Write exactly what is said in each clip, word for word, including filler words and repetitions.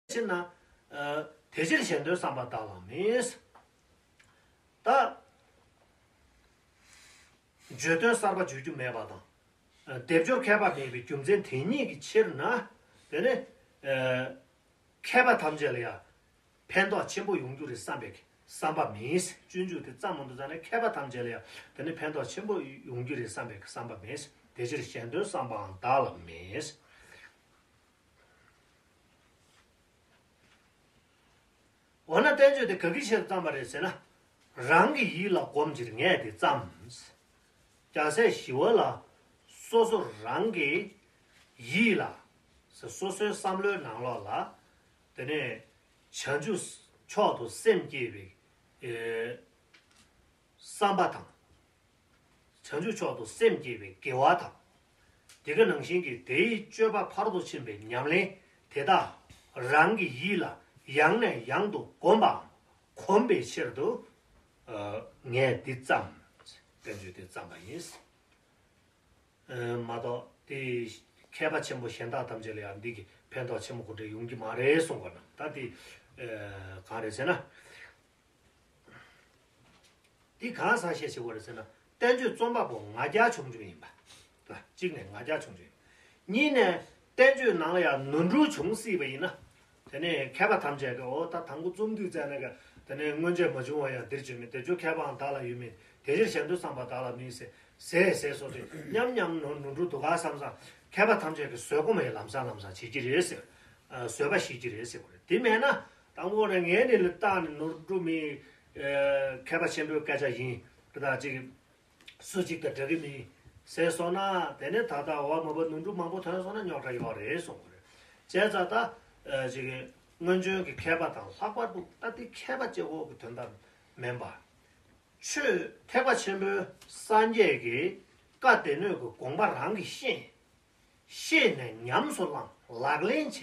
ཕྱིར་ན། ཨ། དེ་ཕྱིར་གཞན་དོན་བསམ་པ་བདག་ལ་མེད། ད་བརྗོད་དོན་གསར་པ་བརྗོད་རྒྱུ་མེད་པ་དང་། ཨ། སྡེབ་སྦྱོར་མཁས་པ་མེད་པའི་རྒྱུ་མཚན་དེ་ཉིད་ཀྱི་ཕྱིར་ན། དེ་ནི། ཨ། མཁས་པ་ཐམས་ཅད་ལ་ཡང་ཕན་ཐོགས་ཆེན་པོ་ཡོང་རྒྱུ་རེད་བསམ་པའི་བསམ་པ་མེད། སྤྱོད་འཇུག་དེ་བརྩམས་མ་འདུག་ཙང་ནས་མཁས་པ་ཐམས་ཅད་ལ་ཡང་དེ་ནི་ཕན་ཐོགས་ཆེན་པོ་ཡོང་རྒྱུ་རེད་བསམ་པའི་བསམ་པ་མེད། དེ་ཕྱིར་གཞན་དོན་བསམ་པའང་བདག་ལ་མེད། འོ་ན་བསྟན་བཅོས་དེ་ག་གི་ཆེད་དུ་བརྩམས་པ་རེད་ཟེར་ན། རང་གི་ཡིད་ལ་གོམས་ཕྱིར་ངས་དེ་བརྩམས། རྒྱལ་སྲས་ཞི་བ་ལྷ་སོ་སོ་རང་གི་ཡིད་ལ། སོ་སོའི་བསམ་བློའི་ནང་ལོགས་ལ། དེ་ནས་བྱང་ཆུབ་མཆོག་ཏུ་སེམས་བསྐྱེད་པའི། ཨེ། བསམ་པ་དང་། བྱང་ཆུབ་མཆོག་ཏུ་སེམས་བསྐྱེད་པའི་དགེ་བ་དང་། དེ་ག་ནང་བཞིན་གྱི་དེའི་སྤྱོད་པ་ཕར་དུ་ཕྱིན་པའི་ཉམས་ལེན་དེ་དག་རང་གི་ཡིད་ལ་ཡང་ནས་ཡང་དུ་གོམས་པའམ་གོམས་པའི་ཕྱིར་དུ། ཨ། ངས་འདི་བརྩམས། བསྟན་བཅོས་འདི་བརྩམས་པ་ཡིན། ཨ། མ་གཏོགས་དེ་མཁས་པ་ཆེན་པོ་གཞན་དག་ཐམས་ཅད་ལ་ཡང་འདི་གི་ཕན་ཐོགས་ཆེན་པོ་གོ་འདྲ་ཡོང་གི་མ་རེད་གསུང་གོ་ན། ད་དེ། ཨ། གང་རེད་ཟེར་ན། འདི་གང་ཟག་བཤད་བྱེད་དགོས་རེད་ཟེར་ན། བསྟན་བཅོས་རྩོམ་པ་པོ་ང་རྒྱལ་ཆུང་ཆུང་ཡིན་པ། གཅིག་ནས་ང་རྒྱལ་ཆུང་ཆུང་ཡིན། གཉིས་ནས་བསྟན་བཅོས་ནང་ལ་ཡང་ནོར་འཁྲུལ་བྱུང་སྲིད་པ་ཡིན་ན། དེ་ནས་མཁས་པ་ཐམས་ཅད་ཀྱིས་འོ་ད་དང་པོ་རྩོམ་དུས་ཙམ་ནས་ཀྱི་དེ་ནས་སྔོན་ཆད་མ་བྱུང་བ་ཡང་འདིར་བྱོན་མིན། དེ་བྱུང་མཁས་པའང་བདག་ལ་ཡོད་མིན། དེ་ཕྱིར་གཞན་དོན་བསམ་པ་བདག་ལ་མེད་ཟེར་ཟེར་ཟེར་སོགས་ཀྱིས་མཉམ་མཉམ་ནོར་ནོར་འཁྲུལ་འདུག་ག་བསམ་བསམ། མཁས་པ་ཐམས་ཅད་ཀྱིས་བཟོད་སྒོམ་ཡང་ལམ་སང་ལམ་སང་བྱེད་ཀྱི་རེད་ཟེར། ཨ། བཟོད་པ་བྱེད་ཀྱི་རེད་ཟེར་བ་རེད། དེ་མེད་ན་དང་པོ་ནས་ངས་ནི་ལ་བཏགས་ནས་ནོར་འཁྲུལ་མེད། ཨ། མཁས་པ་ཆེན་པོའི་སྐད་ཆ་ཡིན། དེ་དག་ཅིག་སུ་གཅིག་དང་འདྲ་གི་མིན་ཟེར་སོང་ན། དེ་ནས་ད་ལྟ་འོ་མ་པ་ནོར་འཁྲུལ་མང་པོ་ཐོན་སོང་ན་རྙོག་དྲ་ཡོད་རེད་གསུང་གི་རེད། བྱས་ཙང་ད། ཨ། ཅིག་སྔོན་བྱོན་གྱི་མཁས་པ་དང་ལྷག་པར་དུ་ད་ལྟའི་མཁས་པ་གཅིག་པོ་གི་དོན་དག་མིན་པ། ཆོས་ཐེག་པ་ཆེན་པོའི་སངས་རྒྱས་ཀྱི་བཀའ་སྡེ་སྣོད་ཀྱི་དགོངས་པ་རང་གིས་ཤེས། ཤེས་ནས་ཉམས་སུ་བླངས། ལག་ལེན་བྱས།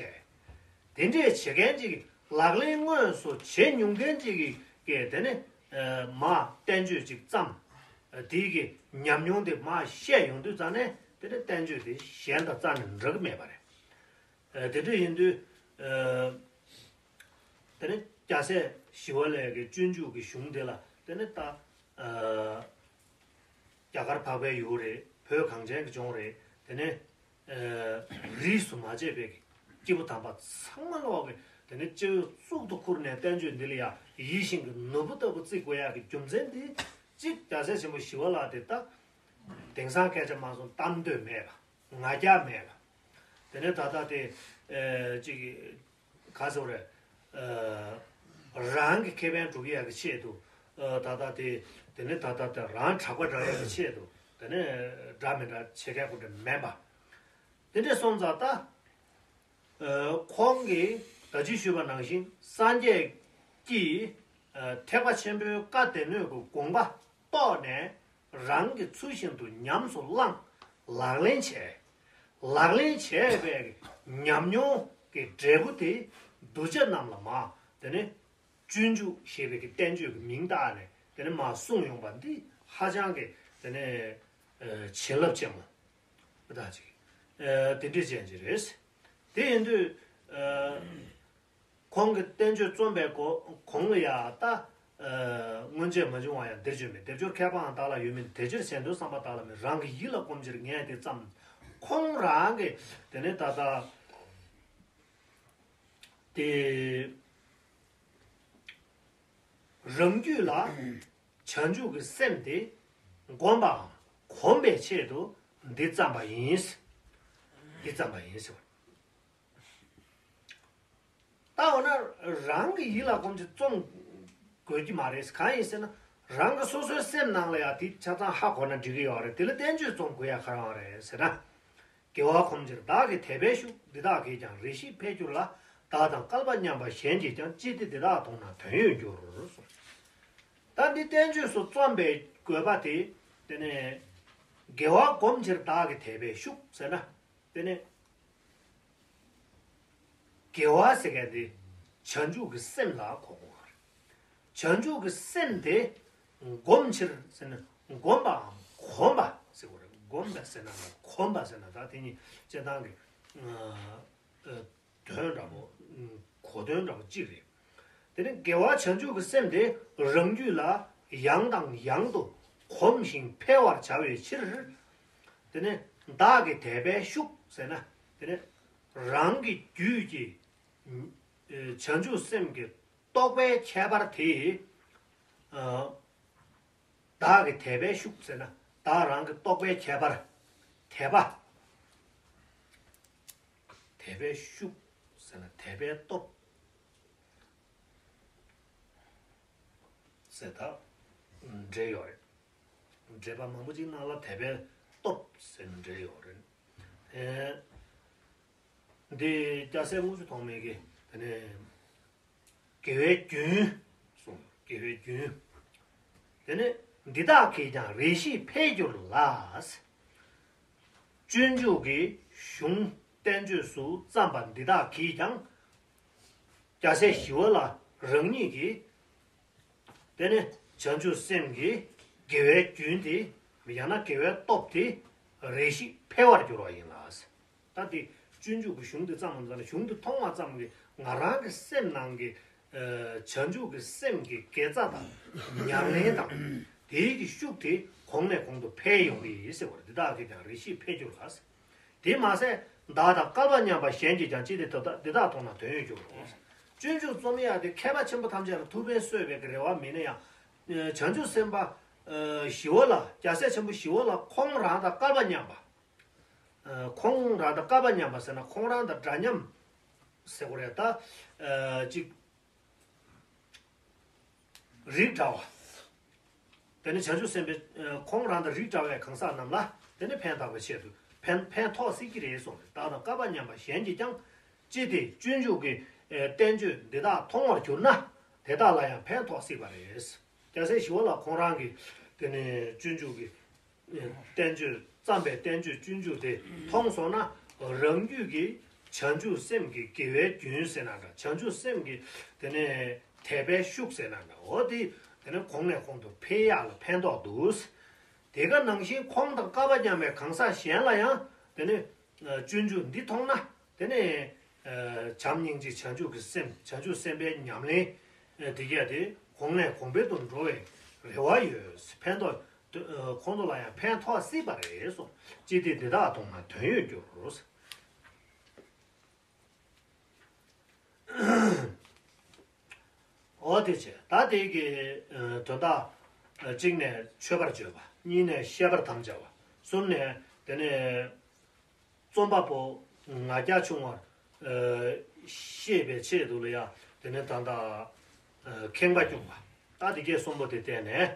དེ་འདྲས་བྱེད་མཁན་ཅིག་གིས། ལག་ལེན་དངོས་སུ་བྱེད་མྱོང་མཁན་ཅིག་གིས་དེ་ནི། ཨ། མར་བསྟན་བཅོས་ཅིག་བརྩམས། ཨ། དེའི་གི་ཉམས་མྱོང་དེ་མར་བཤད་ཡོང་དུས་ཙང་ནས་དེ་ནི་བསྟན་བཅོས་དེ་གཞན་དང་རྩ་ནས་འདྲ་གི་མེད་པ་རེད། ཨ། དེ་འདྲ་ཡིན་དུས། ཨ། དེ་ནི་རྒྱལ་སྲས་ཞི་བ་ལྷའི་གི་སྤྱོད་འཇུག་གི་གཞུང་དེ་ལ་དེ་ནི་ད། ཨ། རྒྱ་གར་འཕགས་པའི་ཡུལ་རེད། བོད་གངས་ཅན་གྱི་ལྗོངས་རེད། དེ་ནས། ཨ། རིས་སུ་མ་ཆད་པའི་སྐྱེས་བུ་དམ་པ་ཚང་མ་ལོག་གི་དེ་ནས་སྤྱི་བོའི་གཙུག་ཏུ་ཁུར་ནས་བསྟན་བཅོས་འདི་ལ་ཡང་ཡིད་བཞིན་གྱི་ནོར་བུ་ལྟ་བུ་བརྩི་དགོས་ཡག་གི་རྒྱུ་མཚན་འདི། གཅིག་རྒྱལ་སྲས་ཆེན་པོ་ཞི་བ་ལྷ་དེ་ད་དེང་སང་སྐད་ཆ་མ་སོང་གཏམ་འདོད་མེད་པ། ང་རྒྱལ་མེད་པ། དེ་ནས་ད་ལྟ་དེ། ཨ། ཅིག་ག་ཟེར་བ་རེད། ཨ། རང་གི་ཁེ་ཕན་སྒྲུབ་ཡག་གི་ཆེད་དུ། ཨ། ད་ལྟ་དེ། དེ་ནས་ད་ལྟ་དེ་རང་གྲགས་པ་འགྲོ་ཡག་གི་ཆེད་དུ། དེ་ནས་འདྲ་མི་འདྲ་བྱེད་མཁན་ཁོ་འདྲ་མིན་པ། དེ་འདྲས་སོང་ཙང་ད། ཨ། ཁོང་གིས་ད་ཅི་ཞུས་པ་ནང་བཞིན་སངས་རྒྱས་ཀྱིས། ཨ། ཐེག་པ་ཆེན་པོའི་བཀའ་སྡེ་སྣོད་ཀྱི་དགོངས་པ་རྟོགས་ནས། རང་གིས་ཚུལ་བཞིན་དུ་ཉམས་སུ་བླངས། ལག་ལེན་བྱས། ལག་ལེན་བྱས་པའི་ཉམས་མྱོང་གི་འབྲས་བུ་དེ་གདུལ་བྱ་རྣམས་ལ་མར་དེ་ནས་སྤྱོད་འཇུག་ཞེས་པའི་གི་བསྟན་བཅོས་ཀྱི་མིང་བཏགས་ནས་དེ་ནས་མར་གསུངས་ཡོང་པ་འདི་ཧ་ཅང་གི་དེ་ནས། ཨ། བྱིན་རླབས་ཆེན་མོ་དེ་དག་ཅིག་ཨ། དེ་འདྲས་ཅན་ཅིག་རེད། དེ་ཡིན་དུས། ཨ། ཁོང་གིས་བསྟན་བཅོས་རྩོམ་པའི་གོ་གོང་ལ་ཡང་ད། ཨ། སྔོན་ཆད་མ་བྱུང་བ་ཡང་འདིར་བྱོན་མིན། སྡེབ་སྦྱོར་མཁས་པའང་བདག་ལ་ཡོད་མིན། དེ་ཕྱིར་གཞན་དོན་བསམ་པ་བདག་ལ་མེད། རང་གི་ཡིད་ལ་གོམས་ཕྱིར་ངས་དེ་བརྩམས། ཁོང་རང་གིས་དེ་ནས་ད་ལྟ་དེ་རང་རྒྱུད་ལ་བྱང་ཆུབ་ཀྱི་སེམས་དེ་བསྒོམ་པའམ་གོམས་པའི་ཆེད་དུ་འདི་བརྩམས་པ་ཡིན། འདི་བརྩམས་པ་ཡིན་ཟེར་བ། ད་འོ་ན་རང་གི་ཡིད་ལ་གོམས་ཀྱི་རྩོམ་དགོས་ཀྱི་མ་རེད། གང་ཡིན་ཟེར་ན། རང་གི་སོ་སོའི་སེམས་ནང་ལ་ཡང་དེ་ཆ་ཚང་ཧ་གོ་ན་འགྲིག་གི་ཡོད་རེད། དེ་ལ་བསྟན་བཅོས་རྩོམ་དགོས་ཡ་ག་རེ་ཡོད་རེད་ཟེར་ན། དགེ་བ་གོམས་ཕྱིར་བདག་གི་དད་པས་ཞུགས། འདི་དག་གིས་ཀྱང་རེ་ཞིག་འཕེལ་འགྱུར་ལ། བདག་དང་བསྐལ་པ་མཉམ་པ་གཞན་གྱིས་ཀྱང་། ཅི་སྟེ་འདི་དག་མཐོང་ན་དོན་ཡོད་འགྱུར་གསུངས། ད་འདི་བསྟན་བཅོས་སུ་རྩོམ་པའི་དགོས་པ་དེ། དེ་ནས་དགེ་བ་གོམས་ཕྱིར་བདག་གི་དད་པས་ཞུགས་ཟེར་ན། དེ་ནས་དགེ་བ་ཟེར་མཁན་དེ་བྱང་ཆུབ་ཀྱི་སེམས་ལ་གོ་དགོས་པ་རེད། བྱང་ཆུབ་ཀྱི་སེམས་དེ་སྒོམ་ཕྱིར་ཟེར་ན། སྒོམ་པའམ་གོམས་པ་ཟེར་དགོས་རེད། སྒོམ་པ་ཟེར་ན་དང་གོམས་པ་ཟེར་ན་ད་དེ་གཉིས་སྤྱིར་བཏང་གི། ཨ། དོན་འདྲ་པོ། གོ་དོན་འདྲ་བོ་གཅིག་རེད། དེ་ནས་དགེ་བ་བྱང་ཆུབ་ཀྱི་སེམས་དེ་རང་རྒྱུད་ལ་ཡང་དང་ཡང་དུ་གོམས་ཤིང་འཕེལ་བར་བྱ་བའི་ཕྱིར། དེ་ནས་བདག་གི་དད་པའི་ཤུགས་ཟེར་ན། དེ་ནས་རང་གི་རྒྱུད་ཀྱི་བྱང་ཆུབ་སེམས་ཀྱི་རྟོགས་པའི་ཁྱད་པར་དེ། བདག་གི་དད་པའི་ཤུགས་ཟེར་ན། བདག་རང་གི་རྟོགས་པའི་ཁྱད་པར། དད་པ། དད་པའི་ཤུགས་ཟེར་ན་དད་པའི་སྟོབས་ཟེར་ད་འགྲེལ་ཡོད་རེད། འགྲེལ་པ་མང་པོ་ཅིག་ནང་ལ་དད་པའི་སྟོབས་ཟེར་ནས་འགྲེལ་ཡོད་རེད། ཨེ། འདི་སྐྱ་སེར་དངུལ་ཆུ་ཐོགས་མེད་ཀྱི་དེ་ནས་དགེ་བའི་རྒྱུན་གསུངས། དགེ་བའི་རྒྱུན། དེ་ནས་འདི་དག་གིས་ཀྱང་རེ་ཞིག་འཕེལ་འགྱུར་ལ། སྤྱོད་འཇུག་གི་གཞུང་བསྟན་བཅོས་སུ་བརྩམས་པ་འདི་དག་གིས་ཀྱང་སྐྱ་སེར་ཞི་བ་ལྷ་རང་ཉིད་ཀྱིས། དེ་ནས་བྱང་ཆུབ་སེམས་ཀྱི་དགེ་བའི་རྒྱུན་དེ། ཡང་ན་དགེ་བའི་སྟོབས་དེ་རེ་ཞིག་འཕེལ་བར་འགྱུར་བ་ཡིན་ལ། ད་དེ་སྤྱོད་འཇུག་གི་གཞུང་དེ་བརྩམས་པ་ཙམ་ལ། གཞུང་དེ་མཐོང་བ་ཙམ་གྱིས་ང་རང་གི་སེམས་ནང་གི་བྱང་ཆུབ་ཀྱི་སེམས་ཀྱི་དགེ་རྩ་དང་ཉམས་ལེན་དང་། དེའི་གི་ཤུགས་དེ་གོང་ནས་གོང་དུ་འཕེལ་ཡོང་གི་ཡིན་ཟེར་བ་རེད། འདི་དག་གིས་ཀྱང་རེ་ཞིག་འཕེལ་འགྱུར་ལ། དེ་མ་ཟད་བདག་དང་བསྐལ་པ་མཉམ་པ་གཞན་གྱིས་ཀྱང་། ཅི་སྟེ་འདི་དག་མཐོང་ན་དོན་ཡོད་འགྱུར་རོ། སྤྱོད་འཇུག་རྩོམ་ཡག་དེ་མཁས་པ་ཆེན་པོ་ཐམས་ཅད་ལ་ཐུགས་ཕན་གསོས་པའི་རེ་བ་མེད་ན་ཡང་། བྱང་ཆུབ་སེམས་དཔའ་ཞི་བ་ལྷ། སྐྱ་སེར་ཆེན་པོ་ཞི་བ་ལྷ་ཁོང་རང་དང་བསྐལ་པ་མཉམ་པ། ཁོང་རང་དང་བསྐལ་པ་མཉམ་པ་ཟེར་ན་ཁོང་རང་དང་འདྲ་མཉམ་ཟེར་དགོས་རེད་ད། ཅིག་རིགས་འདྲ་བ། དེ་ནི་བྱང་ཆུབ་སེམས་དཔའི་ཁོང་རང་དང་རིགས་འདྲ་བའི་གང་ཟག་རྣམས་ལ་དེ་ནི་ཕན་བཏགས་པའི་ཆེད་དུ་ཕན་ཕན་ཐོགས་སྲིད་ཀྱི་རེད་གསུངས་རེད། བདག་དང་བསྐལ་པ་མཉམ་པ་གཞན་གྱིས་ཀྱང་། ཅི་སྟེ་སྤྱོད་འཇུག་གི་བསྟན་བཅོས་འདི་དག་མཐོང་བར་གྱུར་ན། དེ་དག་ལ་ཡང་ཕན་ཐོགས་སྲིད་པ་རེད། སྐྱ་སེར་ཞི་བ་ལྷ་ཁོང་རང་གིས་དེ་ནི་སྤྱོད་འཇུག་གི་བསྟན་བཅོས་བརྩམས་པའི་བསྟན་བཅོས་སྤྱོད་འཇུག་དེ་མཐོང་སོང་ན། རང་རྒྱུད་ཀྱི་བྱང་ཆུབ་སེམས་ཀྱི་དགེ་བའི་རྒྱུན་ཟེར་ན་འདྲ། བྱང་ཆུབ་སེམས་ཀྱི་དེ་ནས་དད་པའི་ཤུགས་ཟེར་ན་འདྲ། འོ་དེ་དེ་ནས་གོང་ནས་གོང་དུ་འཕེལ་ཡག་ལ་ཕན་ཐོགས་འདུག། དེ་ག་ནང་བཞིན་ཁོང་དང་བསྐལ་པ་མཉམ་པའི་གང་ཟག་གཞན་ལ་ཡང་དེ་ནས་སྤྱོད་འཇུག་འདི་མཐོང་ན། དེ་ནས་བྱམས་སྙིང་རྗེ་བྱང་ཆུབ་ཀྱི་སེམས། བྱང་ཆུབ་སེམས་དཔའི་ཉམས་ལེན་དེ་གས་དེ་གོང་ནས་གོང་འཕེལ་དུ་འགྲོ་བའི་རེ་བ་ཡོད། ཕན་ཐོགས། ཁོང་ཚོ་ལ་ཡང་ཕན་ཐོགས་སྲིད་པ་རེད་གསུངས། ཅི་སྟེ་འདི་དག་མཐོང་ན་དོན་ཡོད་འགྱུར། འོ་དེ་བྱས། ད་དེ་གི་དོན་དག་གཅིག་ནས་མཆོད་པར་བརྗོད་པ། གཉིས་ནས་བཤད་པར་དམ་བཅའ་བ། གསུམ་ནས་དེ་ནས་རྩོམ་པ་པོ་ང་རྒྱལ་ཆུང་བར་ཤེས་པའི་ཆེད་དུ་ལ་ཡང་དེ་ནས་ད་ལྟ་ཁེངས་པ་སྐྱུང་བ། ད་དེ་གས་གསུམ་པོ་དེ་བསྟན་ནས།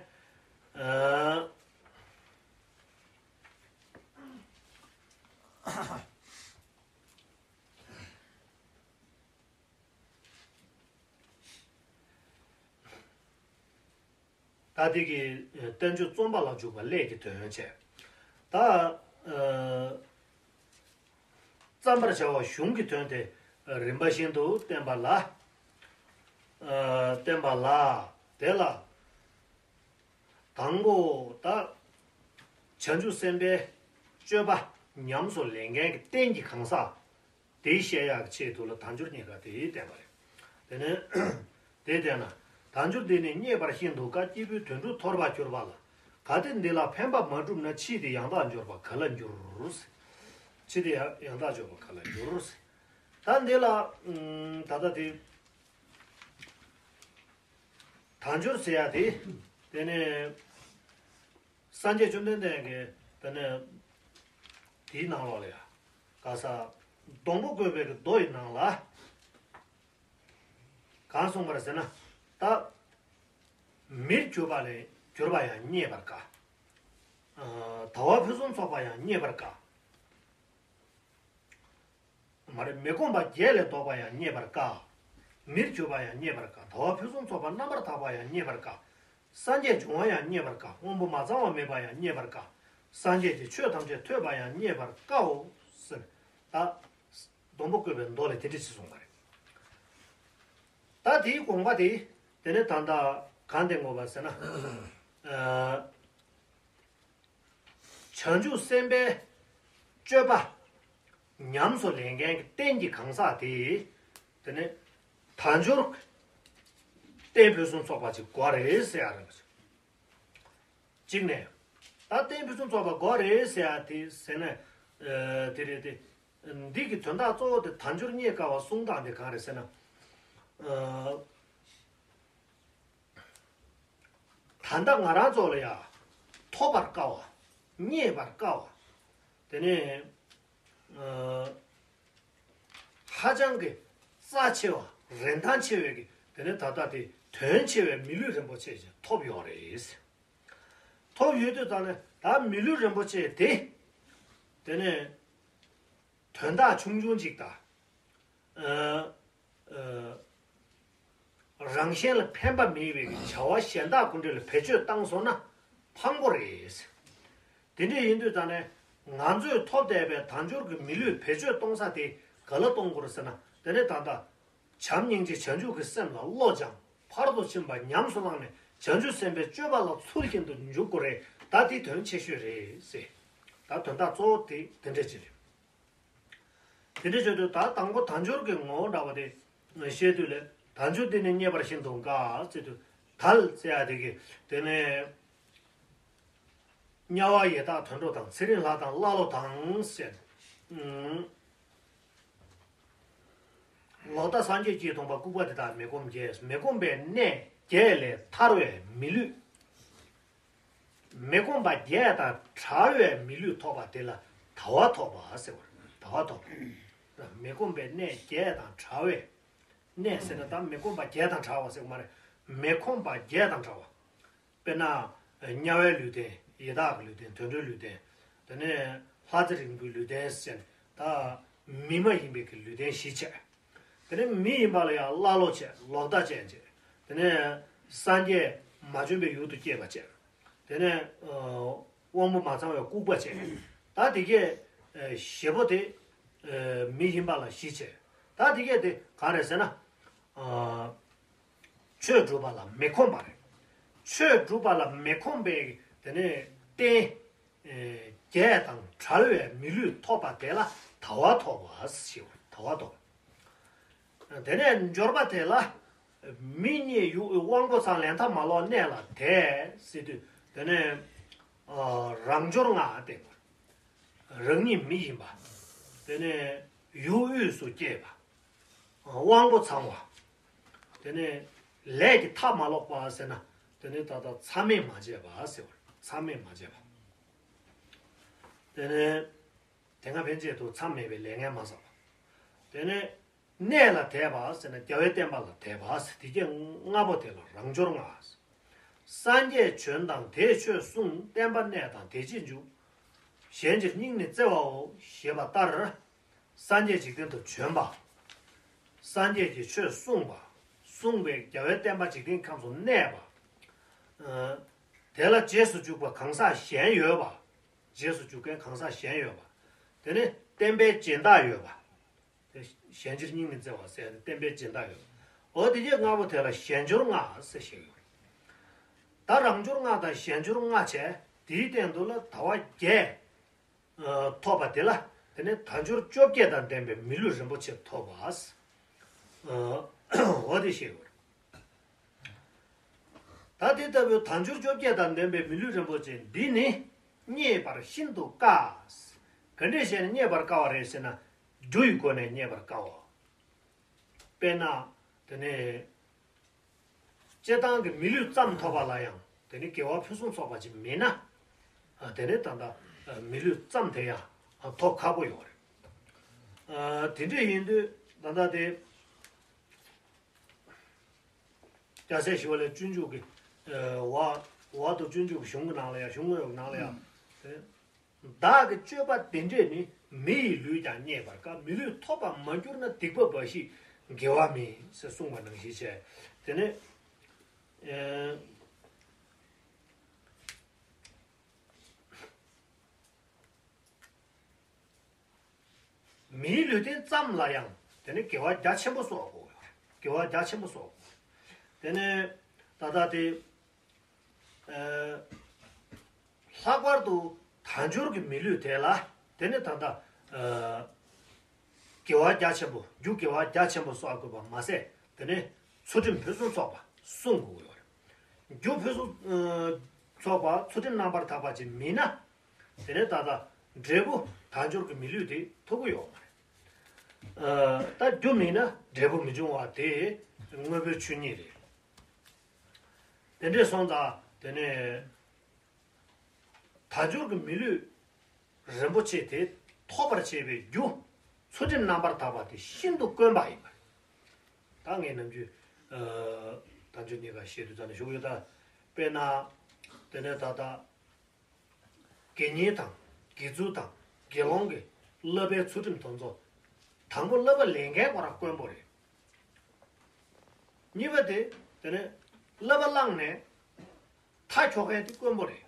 ད་དེ་གི་བསྟན་བཅོས་རྩོམ་པ་ལ་འཇུག་པ་ལས་ཀྱི་དོན་བྱས། ད་བརྩམ་པར་བྱ་བ་གཞུང་གི་དོན་དེ་རིམ་པ་བཞིན་དུ་བསྟན་པ་ལ། བསྟན་པ་ལ། དེ་ལ་དང་པོ་ད་བྱང་ཆུབ་སེམས་དཔའི་སྤྱོད་པ་ཉམས་སུ་ལེན་མཁན་གྱི་རྟེན་གྱི་གང་ཟག་དེ་བཤད་ཡག་ཆེད་དུ་ལ་དལ་འབྱོར་རྙེད་དཀའ་དེ་བསྟན་པ་རེད། དེ་ནས་དེ་བསྟན་ན། དལ་འབྱོར་འདི་ནི་རྙེད་པར་ཤིན་ཏུ་དཀའ། སྐྱེས་བུའི་དོན་སྒྲུབ་འཐོར་བར་གྱུར་པ་ལ། གལ་ཏེ་འདི་ལ་ཕན་པ་མ་བསྒྲུབས་ན། ཕྱིས་དེ་ཡང་དག་འབྱོར་པ་ག་ལ་འགྱུར། ཕྱིས་དེ་ཡང་དག་འབྱོར་པ་ག་ལ་འགྱུར། ད་འདི་ལ་ད་ལྟ་དེ་དལ་འབྱོར་ཟེར་ཡ་དེ། དེ་ནས་སངས་རྒྱས་བཅོམ་ལྡན་འདས་ཀྱིས་དེ་ནས་དེའི་ནང་ལོགས་ལ་ཡ། ག་ས། སྡོང་པོ་བཀོད་པའི་མདོ་ཡི་ནང་ལ་གང་གསུངས་པ་རེད་ཟེར་ན། ད་མིར་གྱུར་པ་ལས་གྱུར་པ་ཡང་རྙེད་པར་དཀའ། ཨ། ཟླ་བ་ཕུན་སུམ་ཚོགས་པ་ཡང་རྙེད་པར་དཀའ། མ་རེད། མི་ཁོམ་པ་བརྒྱད་ལས་ལྡོག་པ་ཡང་རྙེད་པར་དཀའ། མིར་གྱུར་པ་ཡང་རྙེད་པར་དཀའ། ཟླ་བ་ཕུན་སུམ་ཚོགས་པ་རྣམ་པར་དག་པ་ཡང་རྙེད་པར་དཀའ། སངས་རྒྱས་འབྱུང་བ་ཡང་རྙེད་པར་དཀའ། དབང་པོ་མ་ཚང་བ་མེད་པ་ཡང་རྙེད་པར་དཀའ། སངས་རྒྱས་ཀྱི་ཆོས་ཐམས་ཅད་ཐོས་པ་ཡང་རྙེད་པར་དཀའོ་ཟེར། ད་སྡོང་པོ་བཀོད་པའི་མདོ་ལས་དེ་འདྲ་ཞིག་གསུངས་པ་རེད། ད་དེའི་དགོངས་པ་དེ་དེ་ནས་ད་ལྟ་གང་བསྟན་དགོས་པ་ཟེར་ན། ཨ། བྱང་ཆུབ་སེམས་དཔའི་སྤྱོད་པ་ཉམས་སུ་ལེན་མཁན་གྱི་རྟེན་གྱི་གང་ཟག་དེ། དེ་ནས་ དལ་འབྱོར་རྟེན་ཕུན་སུམ་ཚོགས་པ་ཅིག་དགོས་རེད་ཟེར་ཡ་རེད། གཅིག་ནས། ད་རྟེན་ཕུན་སུམ་ཚོགས་པ་དགོས་རེད་ཟེར་ཡ་དེ་ཟེར་ནས། ཨ། དེ་རེད་དེ། འདི་གི་དོན་དག་གཙོ་བོ་དེ་དལ་འབྱོར་རྙེད་དཀའ་བ་གསུང་སྟངས་དེ་གང་རེད་ཟེར་ན། ཨ། ད་ལྟ་ང་རང་ཚོ་ལ་ཡ་ཐོབ་པར་དཀའ་བ། རྙེད་པར་དཀའ་བ། དེ་ནས། ཨ། ཧ་ཅང་གི་རྩ་ཆེ་བ་རིན་ཐང་ཆེ་བའི་གི་དེ་ནས་ད་ལྟ་དེ་དོན་ཆེ་བའི་མི་ལུས་རིན་པོ་ཆེ་ཞིག་ཐོབ་ཡོད་རེད། ཐོབ་ཡོད་དུས་ཙང་ནས་ད་མི་ལུས་རིན་པོ་ཆེ་དེ་དེ་ནས་དོན་དག་ཆུང་ཆུང་ཅིག་དང་། ཨ། ཨ། རང་གཞན་ལ་ཕན་པ་མེད་པའི་བྱ་བ་གཞན་དག་ཀུན་འབྲེལ་ལ་བེད་སྤྱོད་བཏང་སོང་ན་ཕངས་པོ་རེད། དེ་འདྲ་ཡིན་དུས་ད་ནས་ང་ཚོས་ཐོབ་བསྡད་པའི་དལ་འབྱོར་གྱི་མི་ལུས་བེད་སྤྱོད་གཏོང་ས་དེ་ག་ལ་གཏོང་དགོས་རེད་ཟེར་ན། དེ་ནས་ད་ལྟ་བྱམས་སྙིང་རྗེ་བྱང་ཆུབ་ཀྱི་སེམས་ལ་བློ་སྦྱངས། ཕར་དུ་ཕྱིན་པ་ཉམས་སུ་བླངས་ནས་བྱང་ཆུབ་སེམས་དཔའི་སྤྱོད་པ་ལ་ཚུལ་བཞིན་དུ་འཇུག་དགོས་རེད། ད་དེ་དོན་ཆེ་ཤོས་རེད་ཟེར། ད་དོན་དག་གཙོ་བོ་དེ་དེ་འདྲ་ཅིག་རེད། དེ་འདྲ་བྱས་དུས་ད་དང་པོ་དལ་འབྱོར་གྱི་ངོ་བོ་འདྲ་བ་དེ་བཤད་དུས་ལས། དལ་འབྱོར་འདི་ནི་རྙེད་པར་ཤིན་ཏུ་དཀའ་ཟེར་དུས། དལ་ཟེར་ཡ་དེ་གི་དེ་ནས་དམྱལ་བ་ཡི་དྭགས་དུད་འགྲོ་དང་། ཚེ་རིང་ལྷ་དང་ཀླ་ཀློ་དང་ཟེར། ཨུམ། ལོག་ལྟ་སངས་རྒྱས་ཀྱིས་སྟོང་པ་ལྐུགས་པ་དེ་དག་མི་ཁོམ་བརྒྱད། མི་ཁོམ་པའི་གནས་བརྒྱད་ལས་ཐར་བའི་མི་ལུས། མི་ཁོམ་པ་བརྒྱད་དང་བྲལ་བའི་མི་ལུས་ཐོབ་པ་དེ་ལ་དལ་བ་ཐོབ་པ་ཟེར་བ་རེད། དལ་བ་ཐོབ་པ། མི་ཁོམ་པའི་གནས་བརྒྱད་དང་བྲལ་བའི། གནས་ཟེར་ན་ད་མི་ཁོམ་པ་བརྒྱད་དང་བྲལ་བ་ཟེར་བ་མ་རེད། མི་ཁོམ་པ་བརྒྱད་དང་བྲལ་བ། དཔེར་ན་དམྱལ་བའི་ལུས་རྟེན། ཡི་དྭགས་ཀྱི་ལུས་རྟེན། དུད་འགྲོའི་ལུས་རྟེན། དེ་ནས་ལྷ་རྫས་རིང་པོའི་ལུས་རྟེན་ཟེར་ནས་ད་མི་མ་ཡིན་པའི་གི་ལུས་རྟེན་བཞི་བྱས། དེ་ནས་མི་ཡིན་པ་ལ་ཡང་ཀླ་ཀློ་བྱས། ལོག་ལྟ་ཅན་བྱས། དེ་ནས་སངས་རྒྱས་མ་བྱོན་པའི་ཡུལ་དུ་སྐྱེས་པ་བྱས། དེ་ནས་ཨ་དབང་པོ་མ་ཚང་བའི་ལྐུགས་པ་བྱས། ད་དེ་གས་ཨ་བཞི་པོ་དེ་ཨ་མི་ཡིན་པ་ལ་བཞི་བྱས། ད་དེ་གས་དེ་ག་རེ་ཟེར་ན། ཨ་ཆོས་སྒྲུབ་པ་ལ་མི་ཁོམ་པ་རེད། ཆོས་སྒྲུབ་པ་ལ་མི་ཁོམ་པའི་དེ་ནས་རྟེན་ཨེ་བརྒྱད་དང་བྲལ་བའི་མི་ལུས་ཐོབ་པ་དེ་ལ་དལ་བ་ཐོབ་པ་ཞེས་པ། དལ་བ་ཐོབ། དེ་ནས་འབྱོར་པ་དེ་ལ་མི་རྙེད་ཡུལ་དབང་པོ་ཚང་ལས་མཐའ་མ་ལོག་གནས་ལ་དེད་ཟེར་དུས། དེ་ནས་ཨ་རང་འབྱོར་ལྔ་སྟེ། རང་ཉིད་མི་ཡིན་པ། དེ་ནས་ཡུལ་དབུས་སུ་སྐྱེས་པ། དབང་པོ་ཚང་བ། དེ་ནས་ལས་ཀྱི་མཐའ་མ་ལོག་པ་ཟེར་ན། དེ་ནས་ད་ལྟ་མཚམས་མེད་མ་བྱས་པ་ཟེར་བ། མཚམས་མེད་མ་བྱས་པ། དེ་ནས་དེ་སྔ་ཕན་ཆད་དུ་མཚམས་མེད་པའི་ལས་ངན་མ་བསགས་པ། དེ་ནས་གནས་ལ་དད་པ་ཟེར་ན་རྒྱལ་བའི་བསྟན་པ་ལ་དད་པ་ཟེར། དེ་གྱད་ལྔ་པོ་དེ་ལ་རང་འབྱོར་ལྔ། སངས་རྒྱས་བྱོན་དང་དེས་ཆོས་གསུངས། བསྟན་པ་གནས་དང་དེ་རྗེས་འཇུག། གཞན་ཕྱིར་སྙིང་ནི་བརྩེ་བའོ་ཞེས་པ་ལྟར། སངས་རྒྱས་འཇིག་རྟེན་དུ་བྱོན་པ། སངས་རྒྱས་ཀྱིས་ཆོས་གསུངས་པ། གསུངས་པའི་རྒྱལ་བའི་བསྟན་པ་འཇིག་རྟེན་ཁམས་སུ་གནས་པ། ཨ་དེ་ལ་རྗེས་སུ་འཇུག་པ་གང་ཟག་གཞན་ཡོད་པ། རྗེས་སུ་འཇུག་མཁན་གང་ཟག་གཞན་ཡོད་པ། དེ་ནི་བསྟན་པའི་སྦྱིན་བདག་ཡོད་པ། དེ་གཞན་ཕྱིར་སྙིང་ནི་བརྩེ་བ་ཟེར་ནས་བསྟན་པའི་སྦྱིན་བདག་ཡོད། འོ་དེ་གྱད་ལྔ་པོ་དེ་ལ་གཞན་འབྱོར་ལྔ་ཟེར་བཤད་ཡོད། ད་རང་འབྱོར་ལྔ་དང་གཞན་འབྱོར་ལྔ་བྱས། དེའི་སྟེང་དུ་ལ་དལ་བ་བརྒྱད་ཐོབ་པ་དེ་ལ་དེ་ནས་དལ་འབྱོར་བཅོ་བརྒྱད་དང་ལྡན་པའི་མི་ལུས་རིན་པོ་ཆེ་ཐོབ་པ། འོ་དེ་བཤད་ཡོད། ད་དེ་ལྟ་བུའི་དལ་འབྱོར་བཅོ་བརྒྱད་དང་ལྡན་པའི་མི་ལུས་རིན་པོ་ཆེ་འདི་ནི་རྙེད་པར་ཤིན་ཏུ་དཀའ། ག་འདྲས་བྱས་ནས་རྙེད་པར་དཀའ་བ་རེད་ཟེར་ན། རྒྱུ་ཡི་སྒོ་ནས་རྙེད་པར་དཀའ་བ། དཔེར་ན་དེ་ནས་སྤྱིར་བཏང་གི་མི་ལུས་ཙམ་ཐོབ་པ་ལ་ཡང་དེ་ནི་དགེ་བ་ཕུན་སུམ་ཚོགས་པ་ཅིག་མིན་ན། དེ་ནི་ད་ལྟ་མི་ལུས་ཙམ་དེ་ཡང་ཐོབ་ཁག་པོ་ཡོད་རེད། དེ་འདྲས་ཡིན་དུས་ད་ལྟ་དེ། སྐྱ་སེར་ཞི་བ་ལྷའི་སྤྱོད་འཇུག་གི་ཨ་བ་བ་དང་སྤྱོད་འཇུག་གི་གཞུང་གི་ནང་ལ་ཡང་། གཞུང་ངོ་ནང་ལ་ཡང་། བདག་གི་སྤྱོད་པ་དེ་འདྲས་ནི། མི་ཡི་ལུས་ཀྱང་རྙེད་པར་དཀའ། མི་ལུས་ཐོབ་པར་མ་གྱུར་ན། སྡིག་པ་འབའ་ཞིག་དགེ་བ་མིན། ཟེར་གསུངས་པ་ནང་བཞིན་བྱས། དེ་ནས་ཨ། མིའི་ལུས་རྟེན་ཙམ་ལ་ཡང་དེ་ནི་དགེ་བ་རྒྱ་ཆེན་པོ་གསོག་དགོས། དགེ་བ་རྒྱ་ཆེན་པོ་གསོག་དགོས། དེ་ནས་ད་ལྟ་དེ་ཨ་ལྷག་པར་དུ་དལ་འབྱོར་གྱི་མི་ལུས་དེ་ལ་དེ་ནི་ད་ལྟ་ཨ་དགེ་བ་རྒྱ་ཆེན་པོ། རྒྱུ་དགེ་བ་རྒྱ་ཆེན་པོ་གསོག་དགོས་པ་མ་ཟད། དེ་ནས་ཚུལ་ཁྲིམས་ཕུན་སུམ་ཚོགས་པ་སྲུང་དགོས་ཀྱི་ཡོད་རེད། རྒྱུ་ཕུན་སུམ་ཨ་ཚོགས་པ་ཚུལ་ཁྲིམས་རྣམ་པར་དག་པ་ཅིག་མིན་ན། དེ་ནས་ད་ལྟ་འབྲས་བུ་དལ་འབྱོར་གྱི་མི་ལུས་དེ་ཐོབ་ཀྱི་ཡོད་མ་རེད། ཨ་ད་རྒྱུ་མིན་ན་འབྲས་བུ་མི་འབྱུང་བ་དེ་དངོས་པོའི་ཆོས་ཉིད་རེད། དེ་འདྲས་སོང་ཙང་དེ་ནས་དལ་འབྱོར་གྱི་མི་ལུས་རིན་པོ་ཆེ་དེ་ཐོབ་པར་བྱེད་པའི་རྒྱུ་ཚུལ་ཁྲིམས་རྣམ་པར་དག་པ་དེ་ཤིན་ཏུ་དཀོན་པ་ཡིན་པ་རེད། ད་ངས་ནམ་རྒྱུན་ཨ་དལ་འབྱོར་རྙེད་དཀའ་བཤད་དུས་ཙམ་ནས་ཞུ་གི་ཡོད། ད་དཔེར་ན་དེ་ནས་ད་ལྟ་དགེ་བསྙེན་དང་དགེ་ཚུལ་དང་དགེ་སློང་གི་བསླབ་པའི་ཚུལ་ཁྲིམས་དེ་ཚོ། དང་པོ་བསླབ་པ་ལེན་མཁན་ཁོ་རང་དཀོན་པོ་རེད། གཉིས་པ་དེ་དེ་ནས་བསླབ་པ་བླངས་ནས་མཐའ་འཁྱོག་མཁན་དེ་དཀོན་པོ་རེད།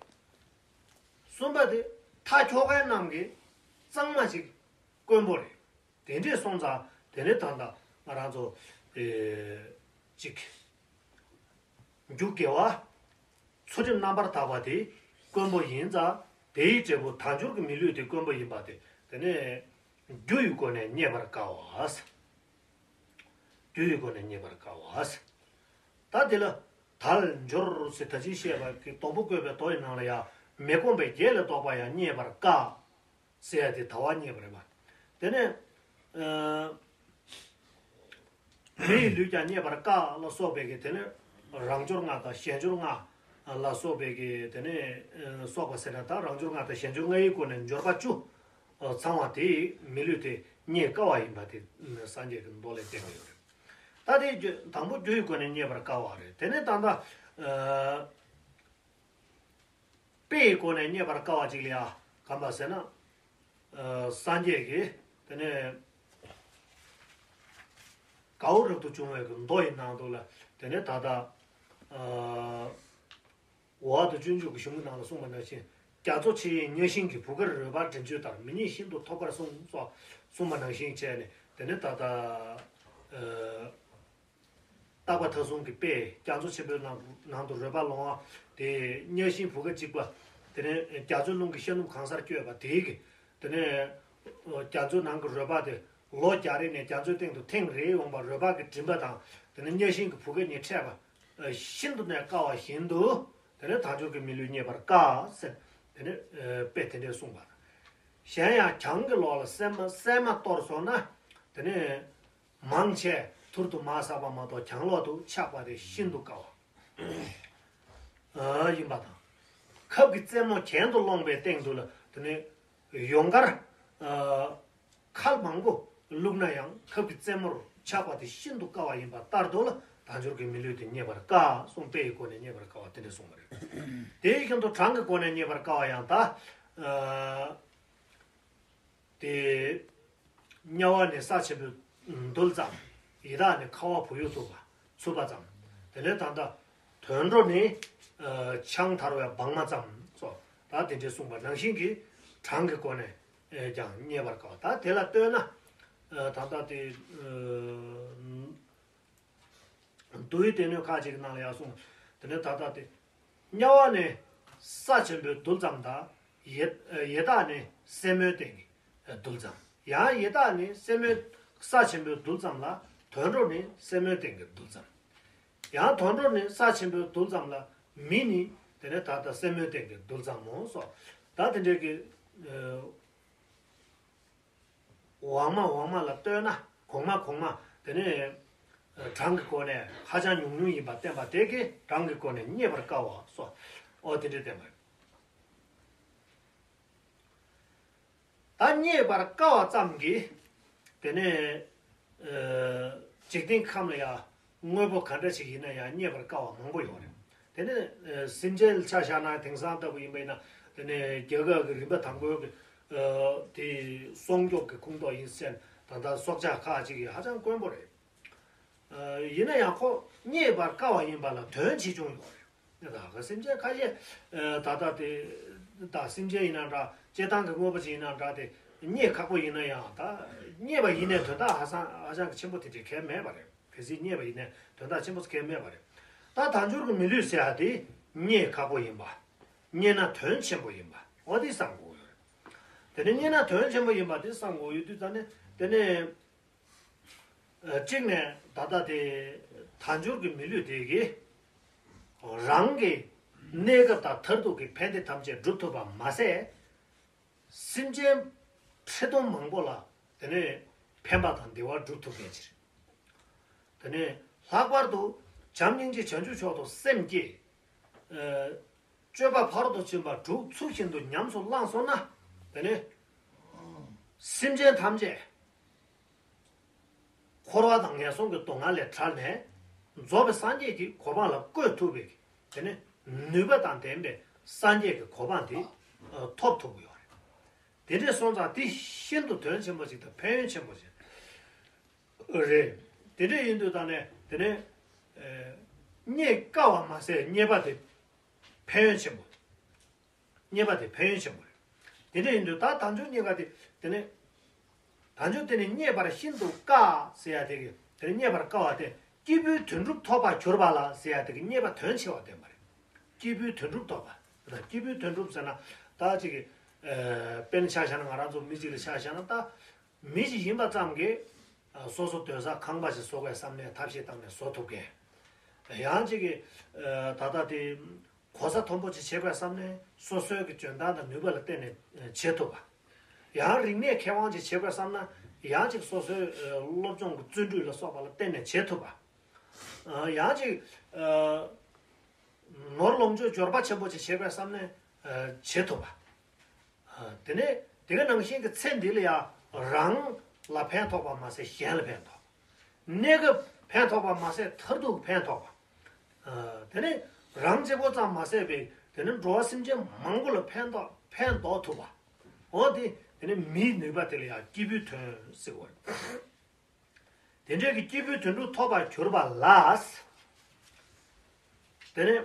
གསུམ་པ་དེ་མཐའ་འཁྱོག་མཁན་རྣམས་ཀྱི་གཙང་མ་ཞིག་དཀོན་པོ་རེད། དེ་འདྲས་སོང་ཙང་དེ་ནས་ད་ལྟ་ང་རང་ཚོ་ཨེ་ཅིག་རྒྱུ་དགེ་བ་ཚུལ་ཁྲིམས་རྣམ་པར་དག་པ་དེ་དཀོན་པོ་ཡིན་ཙང་། དེའི་འབྲས་བུ་དལ་འབྱོར་གྱི་མི་ལུས་དེ་དཀོན་པོ་ཡིན་པ་དེ་དེ་ནས་རྒྱུ་ཡི་སྒོ་ནས་རྙེད་པར་དཀའ་བ། རྒྱུ་ཡི་སྒོ་ནས་རྙེད་པར་དཀའ་བ། ད་དེ་ལ་དལ་འབྱོར་ཟེར་ད་ཅི་བཤད་པ་གི་སྡོང་པོ་བཀོད་པའི་མདོ་ཡི་ནང་ལ་ཡང་མི་ཁོམ་པའི་རྒྱས་ལ་གཏོགས་པ་ཡང་རྙེད་པར་དཀའ། ཟེར་ཡ་དེ་དལ་བ་རྙེད་པ་རེད་པ། དེ་ནས་ཨ་མི་ཡི་ལུས་ཀྱང་རྙེད་པར་དཀའ་ལ་སོགས་པའི་གི་དེ་ནས་རང་འབྱོར་ལྔ་དང་གཞན་འབྱོར་ལྔ་ལ་སོགས་པའི་གི་དེ་ནས་ཨ་སོགས་པ་ཟེར་ན། ད་རང་འབྱོར་ལྔ་དང་གཞན་འབྱོར་ལྔ་ཡི་སྒོ་ནས་འབྱོར་པ་བཅུ་ཚང་བ་དེ་མི་ལུས་དེ་རྙེད་དཀའ་བ་ཡིན་པ་དེ་སངས་རྒྱས་ཀྱི་མདོ་ལས་བསྟན་གྱི་ཡོད་རེད། ད་དེ་རྒྱུ་དང་པོ་རྒྱུ་ཡི་སྒོ་ནས་རྙེད་པར་དཀའ་བ་རེད། དེ་ནས་ད་ལྟ་ཨ། དཔེ་ཡི་སྒོ་ནས་རྙེད་པར་དཀའ་བ་ཅིག་ལ་ཡ་གང་པ་ཟེར་ན། ཨ་སངས་རྒྱས་ཀྱིས་དེ་ནས་གའུ་རབ་ཏུ་བྱུང་བའི་གི་མདོ་ཡི་ནང་དུ་ལ། དེ་ནས་ད་ལྟ་ཨ་འོག་ཏུ་སྤྱོད་འཇུག་གི་གཞུང་གི་ནང་ལ་གསུངས་པ་ནང་བཞིན། རྒྱ་མཚོ་ཆེ་ཡི་གཉའ་ཤིང་གི་བུ་གར་རོལ་པར་འགྲན་བྱེད་ལྟར། མི་རྙེད་ཤིན་ཏུ་ཐོབ་དཀར་གསུངས་སོ། གསུངས་པ་ནང་བཞིན་བྱས་ནས། དེ་ནས་ད་ལྟ་ཨ། རྟག་པ་མཐའ་བཟུང་གི་དཔེ་རྒྱ་མཚོ་ཆེན་པོའི་ནང་ནང་དུ་རོལ་པ་ལོང་བ་དེ། གཉའ་ཤིང་བུ་ག་གཅིག་པ། དེ་ནས་རྒྱ་མཚོའི་རླུང་གིས་ཤར་ནུབ་གང་སར་བསྐྱོད་པ་དེའི་གི། དེ་ནས་རྒྱ་མཚོའི་ནང་གི་རོལ་པ་དེ་ལོ་བརྒྱ་རེ་ནས་རྒྱ་མཚོའི་སྟེང་དུ་ཐེངས་རེ་ཡོང་བ། རོལ་པ་གི་མགྲིན་པ་དང་། དེ་ནས་གཉའ་ཤིང་གི་བུ་ག་གཉིས་འཕྲད་པ་ཤིན་ཏུ་ནས་དཀའ་བ་བཞིན་དུ། དེ་ནས་དལ་འབྱོར་གྱི་མི་ལུས་རྙེད་པར་དཀའ་ཟེར། དེ་ནས་དཔེ་དེ་འདྲས་གསུངས་པ། གཞན་ཡང་གྱང་གི་ལོགས་ལ་སྲན་མ་སྲན་མ་གཏོར་སོང་ན། དེ་ནས་མང་ཆེ་ཐུར་དུ་མ་ཟགས་པ་མ་གཏོགས་གྱང་ལོག་ཏུ་ཆགས་པ་དེ་ཤིན་ཏུ་དཀའ་བ་ཨ་ཡིན་པ་དང་། ཁབ་ཀྱི་རྩེ་མོ་གྱེན་དུ་སློང་བའི་སྟེང་དུ་ལ། དེ་ནས་ཡོངས་གར་ཨ་ཁལ་མང་པོ་བླུགས་ན་ཡང་ཁབ་ཀྱི་རྩེ་མོར་ཆགས་པ་དེ་ཤིན་ཏུ་དཀའ་བ་ཡིན་པ་ལྟར་དུ་ལ། དལ་འབྱོར་གྱི་མི་ལུས་དེ་རྙེད་པར་དཀའ་གསུངས། དཔེ་ཡི་སྒོ་ནས་རྙེད་པར་དཀའ་བ་དེ་འདྲ་གསུངས་པ་རེད། དེ་བཞིན་དུ་གྲངས་ཀྱི་སྒོ་ནས་རྙེད་པར་དཀའ་བ་ཡང་ད་ཨ། དེ་དམྱལ་བ་ནི་ས་ཆེན་པོའི་རྡུལ་ཙམ། ཡི་དྭགས་ནི་ཁ་བ་བུ་ཡུག་འཚུབ་པ་འཚུབ་པ་ཙམ། དེ་ནས་ད་ལྟ་དུད་འགྲོ་ནི་ཨ་ཆང་དར་བའི་སྦྲང་མ་ཙམ་སོགས། ད་དེ་འདྲའི་གསུངས་པ་ནང་བཞིན་གྱི་གྲངས་ཀྱི་སྒོ་ནས་ཨེ་ཀྱང་རྙེད་པར་དཀའ་བ། ད་དེ་ལ་ལྟོས་ན་ཨ་ད་ལྟ་དེ་ཨ། མདོའི་སྡེ་སྣོད་ཁག་ཅིག་གི་ནང་ལ་ཡང་གསུངས། དེ་ནས་ད་ལྟ་དེ། དམྱལ་བ་ནི་ས་ཆེན་པོའི་རྡུལ་ཙམ་དང་། ཡི་ཡི་དྭགས་ནི་སེན་མོའི་སྟེང་གི་རྡུལ་ཙམ། ཡང་ཡི་དྭགས་ནི་སེན་མོའི་ས་ཆེན་པོའི་རྡུལ་ཙམ་ལ། དུད་འགྲོ་ནི་སེན་མོའི་སྟེང་གི་རྡུལ་ཙམ། ཡང་དུད་འགྲོ་ནི་ས་ཆེན་པོའི་རྡུལ་ཙམ་ལ། མི་ནི་དེ་ནས་ད་ལྟ་སེན་མོའི་སྟེང་གི་རྡུལ་ཙམ་མོ་སོགས། ད་དེ་འདྲའི་གི་ཨ། འོག་མ་འོག་མ་ལ་ལྟོས་ན་གོང་མ་གོང་མ། དེ་ནས་གྲངས་ཀྱི་སྒོ་ནས་ཧ་ཅང་ཉུང་ཉུང་ཡིན་པ་བསྟན་པ་དེ་གིས་གྲངས་ཀྱི་སྒོ་ནས་རྙེད་པར་དཀའ་བ་སོགས། ཨོ་དེ་འདྲ་བསྟན་པ་རེད། ད་རྙེད་པར་དཀའ་བ་ཙམ་གྱིས་དེ་ནས་ཨ་འཇིག་རྟེན་ཁམས་ལ་ཡང་དངོས་པོ་ག་འདྲ་ཞིག་ཡིན་ན་ཡང་རྙེད་པར་དཀའ་བ་མང་པོ་ཡོད་རེད། དེ་ནས་ཨ་སེམས་ཅན་ལ་ཆ་བཞག་ན། དེང་སང་ལྟ་བུ་ཡིན་པ་ཡིན་ན། དེ་ནས་རྒྱལ་ཁབ་ཀྱི་རིམ་པ་དང་པོའི་གི་ཨ་དེ་སྲུང་སྐྱོབ་ཀྱི་ཁོངས་གཏོགས་ཡིན་ཟེར་ན། ད་ལྟ་སྲོག་ཆགས་ཁག་ཅིག་གིས་ཧ་ཅང་དཀོན་པོ་རེད། ཨ་ཡིན་ན་ཡང་ཁོ་རྙེད་པར་དཀའ་བ་ཡིན་པ་ལ་དོན་ཆེ་ཆུང་ཡོད་རེད། ད་ག་སེམས་ཅན་ཁ་ཤས་ཨ་ད་ལྟ་དེ་ད་སེམས་ཅན་ཡིན་ན་འདྲ། སྤྱིར་བཏང་གི་དངོས་པོ་ཅིག་ཡིན་ན་འདྲ། དེ་རྙེད་ཁག་པོ་ཡིན་ན་ཡང་། ད་རྙེད་པ་ཡིན་ནའི་དོན་དག་ཧ་སང་ཧ་ཅང་གི་ཆེན་པོ་དེ་འདྲ་གང་ཡང་མེད་པ་རེད། གལ་སྲིད་རྙེད་པ་ཡིན་ནའི་དོན་དག་ཆེན་པོ་གང་ཡང་མེད་པ་རེད། ད་དལ་འབྱོར་གྱི་མི་ལུས་ཟེར་ཡ་དེ་རྙེད་ཁག་པོ་ཡིན་པ། རྙེད་ན་དོན་ཆེན་པོ་ཡིན་པ། འོ་དེ་བསམ་དགོས་ཡོད་རེད། དེ་ནས་རྙེད་ན་དོན་ཆེན་པོ་ཡིན་པ་དེ་བསམ་དགོས་ཡོད་དུས་ཙང་ནས། དེ་ནས་ གཅིག་ནས་ད་ལྟ་དེ་དལ་འབྱོར་གྱི་མི་ལུས་དེ་གིས་རང་གི་གནས་སྐབས་དང་མཐར་ཐུག་གི་ཕན་བདེ་ཐམས་ཅད་སྒྲུབ་ཐུབ་པ་མ་ཟད། སེམས་ཅན་ཁྲི་སྟོང་མང་པོ་ལ་དེ་ནས་ཕན་པ་དང་བདེ་བ་སྒྲུབ་ཐུབ་མཁན་ཅིག་རེད། དེ་ནས་ལྷག་པར་དུ་བྱམས་སྙིང་རྗེ་བྱང་ཆུབ་མཆོག་ཏུ་སེམས་བསྐྱེད། ཨ། སྤྱོད་པ་ཕ་རོལ་ཏུ་ཕྱིན་པ་དྲུག་ཚུལ་བཞིན་དུ་ཉམས་སུ་བླངས་སོང་ན། དེ་ནས་སེམས་ཅན་ཐམས་ཅད་འཁོར་བ་དང་ངན་སོང་གི་སྡུག་བསྔལ་ལས་བྲལ་ནས་རྫོགས་པའི་སངས་རྒྱས་ཀྱི་གོ་འཕང་ལ་བཀོད་ཐུབ་པའི་དེ་ནི་ནུས་པ་དང་ལྡན་པའི་སངས་རྒྱས་ཀྱི་གོ་འཕང་དེ་ཨ་ཐོབ་ཐུབ་ཀྱི་ཡོད་རེད། དེ་འདྲས་སོང་ཙང་དེ་ཤིན་ཏུ་དོན་ཆེན་པོ་ཞིག་དང་ཕན་ཡོན་ཆེན་པོ་ཞིག་རེད། དེ་འདྲས་ཡིན་དུས་ད་ནས་དེ་ནས་ཨ་རྙེད་དཀའ་བ་མ་ཟད་རྙེད་པ་དེ་ཕན་ཡོན་ཆེན་པོ། རྙེད་པ་དེ་ཕན་ཡོན་ཆེན་པོ་རེད། དེ་འདྲ་ཡིན་དུས་ད་དལ་འབྱོར་རྙེད་པ་དེ་དེ་ནས། དལ་འབྱོར་དེ་ནི་རྙེད་པར་ཤིན་ཏུ་དཀའ་ཟེར་ཡ་དེ་གི་དེ་ནི་རྙེད་པར་དཀའ་བ་དེ་སྐྱེས་བུའི་དོན་གྲུབ་ཐོབ་པར་གྱུར་པ་ལ་ཟེར་ཡ་དེ་གི་རྙེད་པ་དོན་ཆེ་བ་བསྟན་པ་རེད། སྐྱེས་བུའི་དོན་གྲུབ་ཐོབ་པ། ད་སྐྱེས་བུའི་དོན་གྲུབ་ཟེར་ན་ད་ཅིག་གི་ཨ་དཔེར་ན་ཆ་བཞག་ན་ང་རང་ཚོ་མི་གཅིག་ལ་ཆ་བཞག་ན་ད། མི་ཞིག་ཡིན་པ་ཙམ་གྱིས་ཨ་སོ་སོ་སྡོད་ས་ཁང་པ་ཞིག་བཟོ་དགོས་བསམ་ནས་ཐབས་ཤེས་བཏང་ནས་བཟོ་ཐུབ་མཁན། ཡང་ཅིག་གི་ཨ་ད་ལྟ་དེ་གོ་ས་མཐོན་པོ་ཅིག་བྱེད་དགོས་བསམ་ནས་སོ་སོའི་གི་འཇོན་ཐང་དང་ནུས་པ་ལ་བརྟེན་ནས་ཨ་བྱེད་ཐུབ་པ། ཡང་རིག་གནས་མཁས་དབང་ཅིག་བྱེད་དགོས་བསམ་ན་ཡང་ཅིག་སོ་སོའི་ཨ་སློབ་སྦྱོང་གི་བརྩོན་འགྲུས་ལ་སོགས་པ་ལ་བརྟེན་ནས་བྱེད་ཐུབ་པ། ཨ་ཡང་ཅིག་ཨ་ནོར་ལོངས་སྤྱོད་འབྱོར་པ་ཆེན་པོ་ཅིག་བྱེད་དགོས་བསམ་ནས་ཨ་བྱེད་ཐུབ་པ། ཨ་དེ་ནས་དེ་ག་ནང་བཞིན་གྱི་ཚེ་འདི་ལ་ཡང་རང་ལ་ཕན་ཐོགས་པ་མ་ཟད་གཞན་ལ་ཕན་ཐོགས། གནས་སྐབས་ཕན་ཐོགས་པ་མ་ཟད་མཐར་ཐུག་ཕན་ཐོགས་པ། ཨ་དེ་ནས་རང་གཅིག་པོ་ཙམ་མ་ཟད་པའི་དེ་ནས་འགྲོ་བ་སེམས་ཅན་མང་པོ་ལ་ཕན་ཐོགས་ཕན་འདོགས་ཐུབ་པ། འོ་དེ་དེ་ནས་མིའི་ནུས་པ་དེ་ལ་ཡང་སྐྱེས་བུའི་དོན་ཟེར་བ་རེད། དེ་འདྲའི་གི་སྐྱེས་བུའི་དོན་གྲུབ་ཐོབ་པར་གྱུར་པ་ལ། དེ་ནས་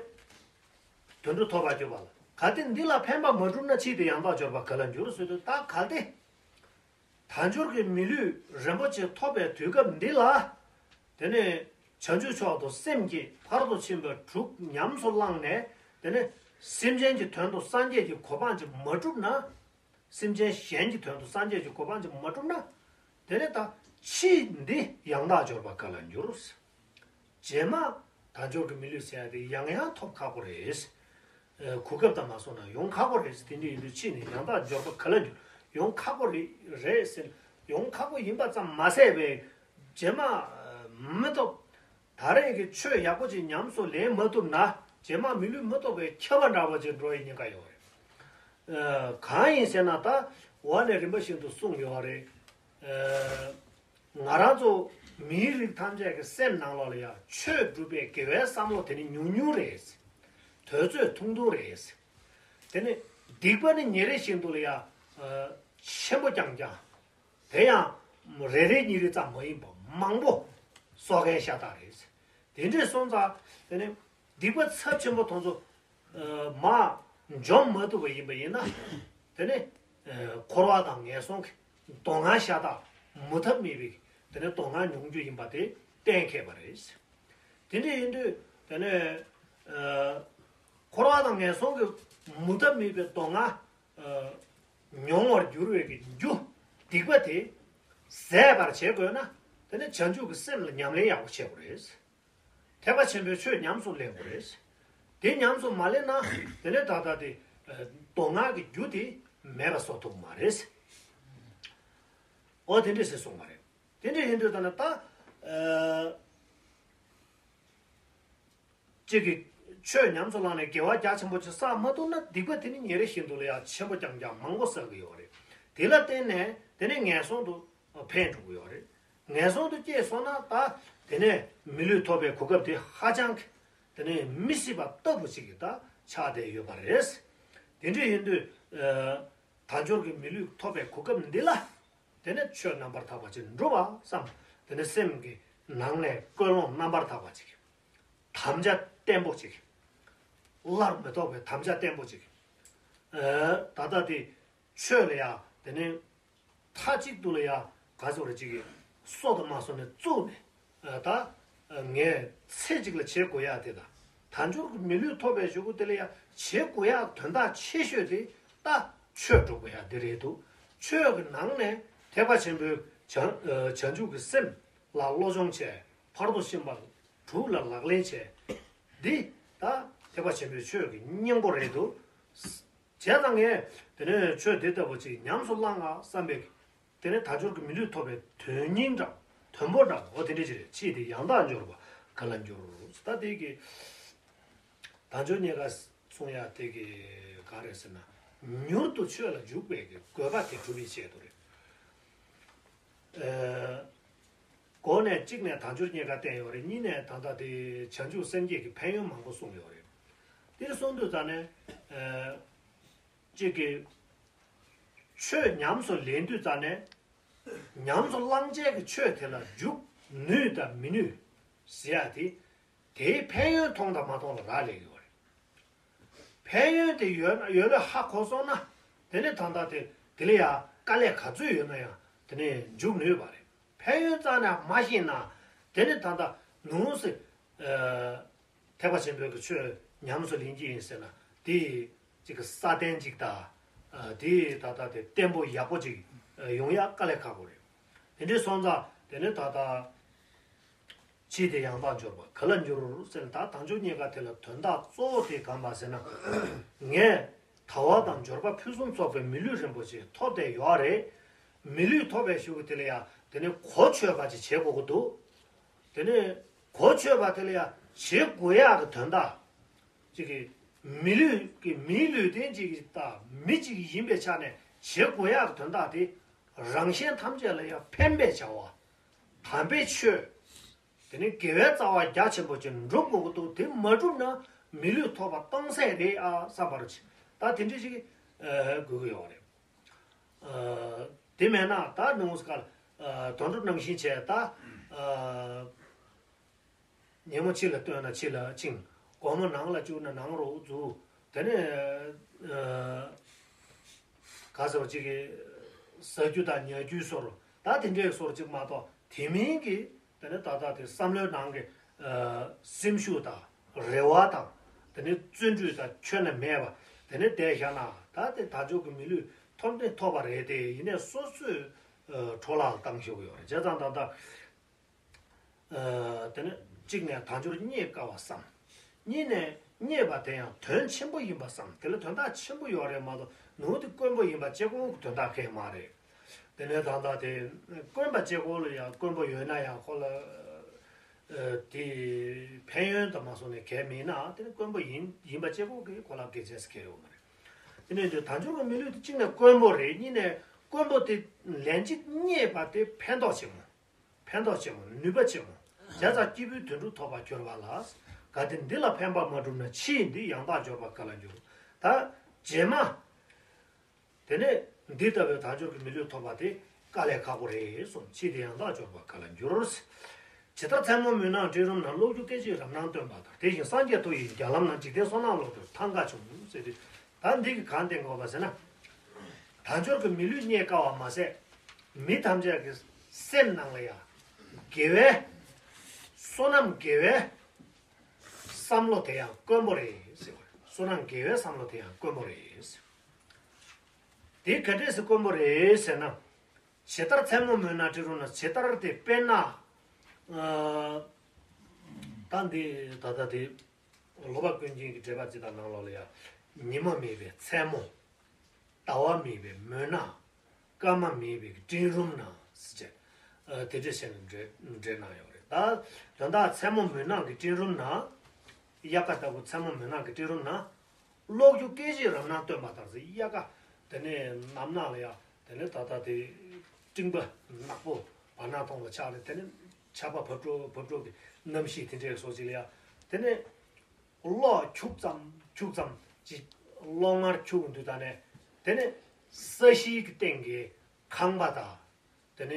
དོན་གྲུབ་ཐོབ་པར་གྱུར་པ་ལ། གལ་ཏེ་འདི་ལ་ཕན་པ་མ་བསྒྲུབས་ན་ཕྱིས་ཏེ་ཡང་དག་འབྱོར་པ་ག་ལ་འགྱུར་ཟེར་དུས་ད་གལ་ཏེ། དལ་འབྱོར་གྱི་མི་ལུས་རིན་པོ་ཆེ་ཐོབ་པའི་དུས་སྐབས་འདི་ལ། དེ་ནས་བྱང་ཆུབ་མཆོག་ཏུ་སེམས་བསྐྱེད་ཕ་རོལ་ཏུ་ཕྱིན་པ་དྲུག་ཉམས་སུ་བླངས་ནས། དེ་ནས་སེམས་ཅན་གྱི་དོན་དུ་སངས་རྒྱས་ཀྱི་གོ་འཕང་ཅིག་མ་བསྒྲུབས་ན། སེམས་ཅན་གཞན་གྱི་དོན་དུ་སངས་རྒྱས་ཀྱི་གོ་འཕང་ཅིག་མ་བསྒྲུབས་ན། དེ་ནས་ད་ཕྱིས་འདི་ཡང་དག་འབྱོར་པ་ག་ལ་འགྱུར། རྗེས་མ་དལ་འབྱོར་གྱི་མི་ལུས་ཟེར་ཡ་དེ་ཡང་ཡང་ཐོབ་ཁག་པོ་རེད། ཨ་གོ་སྐབས་དང་མ་སོང་ན་ཡོང་ཁག་པོ་རེད། དེ་འདྲ་ཡིན་དུས་ཕྱིས་ནས་ཡང་དག་འབྱོར་པ་ག་ལ་འགྱུར། ཡོང་ཁག་པོ་རེད་རེད་ཟེར། ཡོང་ཁག་པོ་ཡིན་པ་ཙམ་མ་ཟད་པའི་རྗེས་མ་ཨ་མི་ཐོབ། ད་རེས་ཀྱི་ཆོས་ཡག་པོ་ཅིག་ཉམས་སུ་ལེན་མ་ཐུབ་ན་རྗེས་མ་མི་ལུས་མི་ཐོབ་པའི་ཁྱབ་པ་འདྲ་བ་ཅིག་འགྲོ་བའི་ཉེན་ཁ་ཡོད་རེད། ཨ་གང་ཡིན་ཟེར་ན་ད་འོག་ནས་རིམ་པ་བཞིན་དུ་གསུངས་ཡོད་རེད། ཨ་ང་རང་ཚོ་མིའི་རིགས་ཐམས་ཅད་ཀྱི་སེམས་ནང་ལོགས་ལ་ཡང་ཆོས་སྒྲུབ་པའི་དགེ་བའི་བསམ་བློ་དེ་ནི་ཉུང་ཉུང་རེད། དུས་ཚོད་ཐུང་ཐུང་རེད། དེ་ནི་སྡིག་པ་ནི་ཉིན་རེ་བཞིན་དུ་ལ་ཡང་ཨ་ཆེན་པོ་རྐྱང་རྐྱང་། དེ་ཡང་རེ་རེ་གཉིས་རེ་ཙམ་མ་ཡིན་པ་མང་པོ་གསོག་མཁན་ཤ་སྟག་རེད། དེ་འདྲས་སོང་ཙང་དེ་ནི་སྡིག་པ་ཚབས་ཆེན་པོ་དེ་ཚོ་ཨ་མར་འཇོམས་མ་ཐུབ་པ་ཡིན་པ་ཡིན་ན། དེ་ནི་ཨ་འཁོར་བ་དང་ངན་སོང་གི་སྡུག་བསྔལ་ཤ་སྟག་མུ་མཐའ་མེད་པའི་དེ་ནི་སྡུག་བསྔལ་མྱོང་རྒྱུ་ཡིན་པ་དེ་གཏན་འཁེལ་བ་རེད། དེ་འདྲ་ཡིན་དུས་དེ་ནས་ཨ་འཁོར་བ་དང་ངན་སོང་གི་མུ་མཐའ་མེད་པའི་སྡུག་བསྔལ་ཨ་མྱོང་བར་འགྱུར་བའི་གི་རྒྱུ་སྡིག་པ་དེ་ཟད་པར་བྱེད་དགོས་ན། དེ་ནས་བྱང་ཆུབ་ཀྱི་སེམས་ལ་ཉམས་ལེན་ཡག་པོ་བྱེད་དགོས་རེད། ཐེག་པ་ཆེན་པོའི་ཆོས་ཉམས་སུ་ལེན་དགོས་རེད། དེ་ཉམས་སུ་མ་ལེན་ན་དེ་ནས་ད་ལྟ་དེ་ཨ་སྡུག་བསྔལ་གྱི་རྒྱུ་དེ་མེད་པ་བཟོ་ཐུབ་མ་རེད། འོ་དེ་འདྲས་ཟེར་གསུངས་པ་རེད། དེ་འདྲ་ཡིན་དུས་ད་ནི་ད་ཨ་གཅིག་གིས་ཆོས་ཉམས་སུ་བླངས་ནས་དགེ་བ་རྒྱ་ཆེན་པོ་ཅིག་བསགས་མ་ཐུབ་ན་སྡིག་པ་དེ་ནི་ཉིན་རེ་བཞིན་དུ་ལ་ཡང་ཆེན་པོ་རྐྱང་རྐྱང་མང་པོ་བསགས་ཀྱི་ཡོད་རེད། དེ་ལ་བརྟེན་ནས་དེ་ནི་ངན་སོང་དུ་འཕེན་འགྲོ་གི་ཡོད་རེད། ངན་སོང་དུ་སྐྱེས་སོང་ན་ད་དེ་ནས་མི་ལུས་ཐོབ་པའི་གོ་སྐབས་དེ་ཧ་ཅང་གི་དེ་ནས་མི་སྲིད་པ་ལྟ་བུ་ཅིག་གི་ད་ཆགས་བསྡད་ཡོད་པ་རེད། དེ་འདྲ་ཡིན་དུས་ཨ་དལ་འབྱོར་གྱི་མི་ལུས་ཐོབ་པའི་གོ་སྐབས་འདི་ལ། དེ་ནས་ཆོས་རྣམ་པར་དག་པ་ཅིག་འགྲུབ་པ་བསམ། དེ་ནས་སེམས་ཀྱི་ནང་ནས་ཀུན་སློང་རྣམ་པར་དག་པ་ཅིག་དམ་བཅའ་བརྟན་པོ་ཅིག་སླར་མི་ལྡོག་པའི་དམ་བཅའ་བརྟན་པོ་ཅིག་ཨ་ད་ལྟ་དེ་ཆོས་ལ་ཡ་དེ་ནས་མཐའ་གཅིག་ཏུ་ལ་ཡ་ག་ཚོད་རེ་ཅིག་གི་སོ་དང་མ་སོ་ནས་བཙུགས་ནས་ཨ་ད་ངས་ཚེ་གཅིག་ལ་བྱེད་དགོས་ཡ་དེ་དང་། དལ་འབྱོར་གྱི་མི་ལུས་ཐོབ་པའི་གཞུག་གུ་དེ་ལ་ཡང་བྱེད་དགོས་ཡག་དོན་དག་ཆེ་ཤོས་དེ་ད་ཆོས་སྒྲུབ་དགོས་ཡག་དེ་རེད་འདུག་ཆོས་ཀྱི་ནང་ནས་ཐེག་པ་ཆེན་པོའི་བྱང་ཨ་བྱང་ཆུབ་ཀྱི་སེམས་ ལ་བློ་སྦྱོང་བྱས། ཕར་དུ་ཕྱིན་པ་དྲུག་ལ་ལག་ལེན་བྱས། འདི་ད་ཐེག་པ་ཆེན་པོའི་ཆོས་ཀྱི་སྙིང་པོ་རེད་འདུག་བྱས་ཙང་ངས་དེ་ནས་ཆོས་འདི་ལྟ་བུ་ཅིག་ཉམས་སུ་བླང་ང་བསམ་པའི། དེ་ནས་དལ་འབྱོར་གྱི་མི་ལུས་ཐོབ་པའི་དོན་སྙིང་འདྲ། དོན་པོ་འདྲ། འོ་དེ་འདྲ་ཅིག་རེད། ཕྱིས་དེ་ཡང་དག་འབྱོར་པ་ག་ལ་འགྱུར། ད་དེ་གི་དལ་འབྱོར་རྙེད་དཀའ་གསུང་ཡ་དེ་གི་ག་རེ་ཟེར་ན། མྱུར་དུ་ཆོས་ལ་འཇུག་པའི་གི་དགོས་པ་དེ་སྒྲུབ་པའི་ཆེད་དུ་རེད། ཨ། གོང་ནས་གཅིག་ནས་དལ་འབྱོར་རྙེད་དཀའ་བསྟན་ཡོད་རེད། གཉིས་ནས་ད་ལྟ་དེ་བྱང་ཆུབ་སེམས་བསྐྱེད་ཀྱི་ཕན་ཡོན་མང་པོ་གསུངས་ཡོད་རེད། དེ་གསུང་དུས་ཙ་ནས། ཨ། གཅིག་གི། ཆོས་ཉམས་སུ་ལེན་དུས་ཙ་ནས། ཉམས་སུ་བླང་བྱའི་གི་ཆོས་དེ་ལ་འཇུག་ནུས་དང་མི་ནུས་ཟེར་ཡ་དེ། དེའི་ཕན་ཡོན་མཐོང་དང་མ་མཐོང་ལ་རག་ལས་ཡོད་རེད། ཕན་ཡོན་དེ་ཡོད་ན་ཡོད་ལས་ཧ་གོ་སོང་ན། དེ་ནས་ད་ལྟ་དེ་དེ་ལ་ཡ་དཀའ་ལས་ག་ཚོད་ཡོད་ན་ཡང་དེ་ནས་འཇུག་ནུས་པ་རེད། ཕན་ཡོན་རྩ་ནས་མ་ཤེས་ན། དེ་ནས་ད་ལྟ་ནུས་སེ། ཨ། ཐེག་པ་ཆེན་པོའི་གི་ཆོས་ཉམས་སུ་ལེན་གྱི་ཡིན་ཟེར་ན། དེ་ཅིག་གི་སྲ་བརྟན་ཅིག་དང་། ཨ། དེ་ད་ལྟ་དེ་བརྟན་པོ་ཡག་པོ་ཅིག་ཡོང་ཡ་དཀའ་ལས་ཁག་པོ་རེད། དེ་འདྲ་སོང་ཙང་དེ་ནས་ད་ལྟ། ཕྱིས་དེ་ཡང་དག་འབྱོར་པ་ག་ལ་འགྱུར་ཟེར་ན། ད་དལ་འབྱོར་རྙེད་དཀའ་དེ་ལ་དོན་དག་གཙོ་བོ་དེ་གང་པ་ཟེར་ན། ངས་དལ་བ་དང་འབྱོར་པ་ཕུན་སུམ་ཚོགས་པའི་མི་ལུས་རིན་པོ་ཆེ་ཐོབ་བསྡད་ཡོད་རེད། མི་ལུས་ཐོབ་པའི་གཞུག་གུ་དེ་ལ་ཡང་དེ་ནས་གོ་ཆོད་པ་ཅིག་བྱེད་དགོས་ཀྱི་འདུག་དེ་ནས་གོ་ཆོད་པ་དེ་ལ་ཡང་བྱེད་དགོས་ཡག་གི་དོན་དག་ཅིག་གི། མི་ལུས་ཀྱི་མིའི་ལུས་རྟེན་ཅིག་གི་དང་མི་ཅིག་ཡིན་པའི་ཆ་ནས་བྱེད་དགོས་ཡག་གི་དོན་དག་དེ། རང་གཞན་ཐམས་ཅད་ལ་ཡང་ཕན་པའི་བྱ་བ། དམ་པའི་ཆོས། དེ་ནི་དགེ་བའི་རྩ་བ་རྒྱ་ཆེན་པོ་ཅིག་འགྲུབ་དགོས་ཀྱི་འདུག་དེ་མ་འགྲུབ་ན་མི་ལུས་ཐོབ་པ་སྟོང་ཟད་རེད་ཨ་བསམ་པ་རུ་ཆེ། ད་དེ་འདྲ་ཞིག་ཨ། དགོས་ཀྱི་ཡོད་རེད། ཨ། དེ་མེད་ན་ད་ནང་སྐལ། ཨ། དོན་གྲུབ་ནང་བཞིན་བྱས་ད། ཨ། ཉིན་མོ་ཕྱི་ལ་བཏོན་ན་ཕྱི་ལ་བཅིངས། དགོང་མོ་ནང་ལ་བཅུག་ན་ནང་རུ་འཛུལ། དེ་ནས། ཨ། ག་ཟེར་བ་ཅིག་གི། ཟ་རྒྱུ་དང་ཉལ་རྒྱུའི་སོར། ད་དེ་འདྲའི་སོར་ཅིག་མ་གཏོགས་དེ་མིན་གྱི། དེ་ནས་ད་ལྟ་དེ་བསམ་བློའི་ནང་གི། ཨ། སེམས་ཤུགས་དང་། རེ་བ་དང་། དེ་ནས་བརྩོན་འགྲུས་དང་ཁྱོན་ནས་མེད་པ། དེ་ནས་བསྡད་བཞག་ན་ད་དེ་དལ་འབྱོར་གྱི་མི་ལུས་ཐོབ་ནས་ཐོབ་པ་རེད་དེ། ཡིན་ནའི་སོ་སོས། ཨ། འཕྲོ་བརླག་བཏང་ཤོར་གྱི་ཡོད་རེད། བྱས་ཙང་ད་ལྟ། ཨ། དེ་ནས་གཅིག་ནས་དལ་འབྱོར་རྙེད་དཀའ་བ་བསམ། གཉིས་ནས་རྙེད་པ་དེ་ཡང་དོན་ཆེན་པོ་ཡིན་པ་བསམ། དེ་ལ་དོན་དག་ཆེན་པོ་ཡོད་རེད་མ་གཏོགས་ནུ་དེ་དཀོན་པོ་ཡིན་པ་གཅིག་པོ་གི་དོན་དག་གང་ཡང་མ་རེད། དེ་ནས་ད་ལྟ་དེ་དཀོན་པ་གཅིག་པོ་ལ་ཡང་དཀོན་པོ་ཡོད་ན་ཡང་ཁོ་ལ། ཨ། དེ་ཕན་ཡོན་དུ་མ་སོང་ནས་གལ་མིན་ན་དེ་ནི་དཀོན་པོ་ཡིན་ཡིན་པ་གཅིག་པོ་གི་ཁོ་ལ་དགེ་མཚན་ཟེར་གལ་ཡོད་མ་རེད། དེ་ནས་དེ་དལ་འབྱོར་གྱི་མི་ལུས་དེ་གཅིག་ནས་དཀོན་པོ་རེད། གཉིས་ནས་དཀོན་པོ་དེ་ལན་གཅིག་རྙེད་པ་དེ་ཕན་ཐོགས་ཆེན་མོ། ཕན་ཐོགས་ཆེན་མོ། ནུས་པ་ཆེན་མོ། བྱས་ཙང་སྐྱེས་བུའི་དོན་གྲུབ་ཐོབ་པར་གྱུར་པ་ལ། གལ་ཏེ་འདི་ལ་ཕན་པ་མ་བསྒྲུབས་ན། ཕྱིས་འདི་ཡང་དག་འབྱོར་པ་ག་ལ་འགྱུར། ད་རྗེས་མ། དེ་ནས་འདི་ལྟ་བུའི་དལ་འབྱོར་གྱི་མི་ལུས་ཐོབ་པ་དེ་དཀའ་ལས་ཁག་པོ་རེད་གསུངས། ཕྱིས་དེ་ཡང་དག་འབྱོར་པ་ག་ལ་འགྱུར། ཇི་ལྟར་མཚན་མོ་མུན་ནག་སྤྲིན་རུམ་ན། གློག་འཁྱུག་སྐད་ཅིག་རབ་སྣང་སྟོན་པ་ལྟར། དེ་བཞིན་སངས་རྒྱས་མཐོ་ཡི་རྒྱ་ལམ་ན། འཇིག་རྟེན་བསོད་ནམས་གློག་འཕྲུལ་ཐང་ག་ཆུང་ཟེར་དུས། ད་འདི་གི་གང་བསྟན་དགོས་པ་ཟེར་ན། དལ་འབྱོར་གྱི་མི་ལུས་རྙེད་དཀའ་བ་མ་ཟད། མི་ཐམས་ཅད་ཀྱི་སེམས་ནང་ལ་ཡང་དགེ་བའི་བསོད་ནམས་དགེ་བའི་བསམ་བློ་དེ་ཡང་དཀོན་པོ་རེད་ཟེར་བ་རེད། བསོད་ནམས་དགེ་བའི་བསམ་བློ་དེ་ཡང་དཀོན་པོ་རེད་ཟེར། དེ་ག་འདྲས་སེ་དཀོན་པོ་རེད་ཟེར་ན། ཇི་ལྟར་མཚན་མོ་མུན་ནག་སྤྲིན་རུམ་ན། ཇི་ལྟར་དེ་དཔེར་ན། ཨ། ད་འདི་ད་ལྟ་དེ། ལྷོ་པ་ཀུན་མཁྱེན་གྱི་འགྲེལ་པ་ཅིག་དང་ནང་ལོགས་ལ་ཡང་། ཉི་མ་མེད་པའི་མཚན་མོ། ཟླ་བ་མེད་པའི་མུན་ནག། སྐར་མ་མེད་པའི་སྤྲིན་རུམ་ན་ཟེར་བྱས། ཨ། དེ་འདྲ་བྱས་ནས་འགྲེལ་འགྲེལ་གནང་ཡོད་རེད། ད་དོན་དག་མཚན་མོ་མུན་ནག་གི་སྤྲིན་རུམ་ན། དབྱར་ཁ་ལྟ་བུ་མཚན་མོ་མུན་ནག་གི་སྤྲིན་རུམ་ན། གློག་འཁྱུག་སྐད་ཅིག་རབ་སྣང་སྟོན་པ་ལྟར་ཟེར། དབྱར་ཁ་དེ་ནས་ནམ་ནངས་ལ་ཡང་དེ་ནས་ད་ལྟ་དེ་སྤྲིན་པ་ནག་པོ་བར་སྣང་སྟོང་ལ་ཆགས་ནས། དེ་ནས་ཆར་པ་བབས་འགྲོ་བབས་འགྲོ་གི་གནམ་གཤིས་དེ་འདྲའི་སོགས་ཅིག་ལ་ཡང་། དེ་ནས་གློག་འཁྱུག་ཙམ་འཁྱུག་ཙམ་ཅིག་གློག་ངར་འཁྱུག་འདུག་ད་ནས་དེ་ནས་ས་གཞིའི་གི་སྟེང་གི་ཁང་པ་དང་། དེ་ནས་